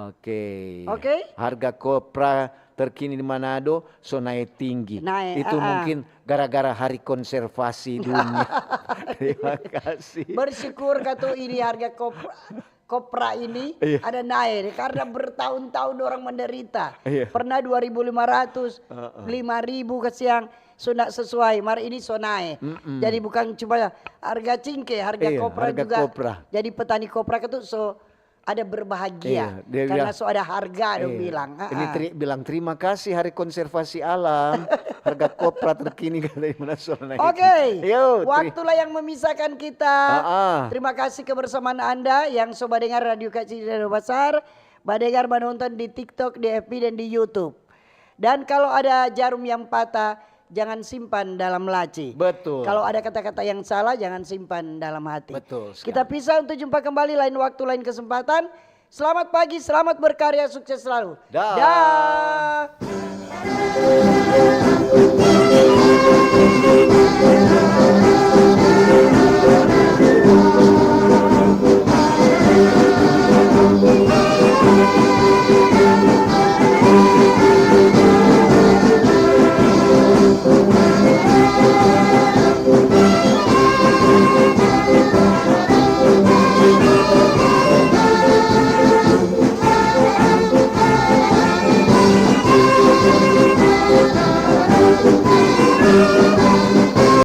Oke. Oke. Harga kopra terkini di Manado so nae tinggi. Nae, Itu ah, ah. mungkin gara-gara hari konservasi dunia. Terima kasih. Bersyukur katu ini harga kopra, kopra ini Iya. ada nae nih, karena bertahun-tahun orang menderita. Iya. Pernah dua ribu lima ratus, Ah, ah. lima ribu kasiang, so nda sesuai. Mar ini so nae. Mm-mm. Jadi bukan cuma harga cingke, harga Iya, kopra harga juga. kopra. Jadi petani kopra itu so ada berbahagia Iya, dia karena bilang, so ada harga dong iya. bilang. Ini Ah, ah. teri-, bilang, "Terima kasih Hari Konservasi Alam, harga kopra terkini dari mana suara naik." Oke, Yo, teri- waktulah yang memisahkan kita. Ah, ah. Terima kasih kebersamaan Anda yang so badengar Radio Kecil Radio Besar, badengar, menonton di TikTok, di F B, dan di YouTube. Dan kalau ada jarum yang patah, jangan simpan dalam laci. Betul. Kalau ada kata-kata yang salah, jangan simpan dalam hati. Betul sekali. Kita pisah untuk jumpa kembali lain waktu, lain kesempatan. Selamat pagi, selamat berkarya, sukses selalu. Dah. Dah.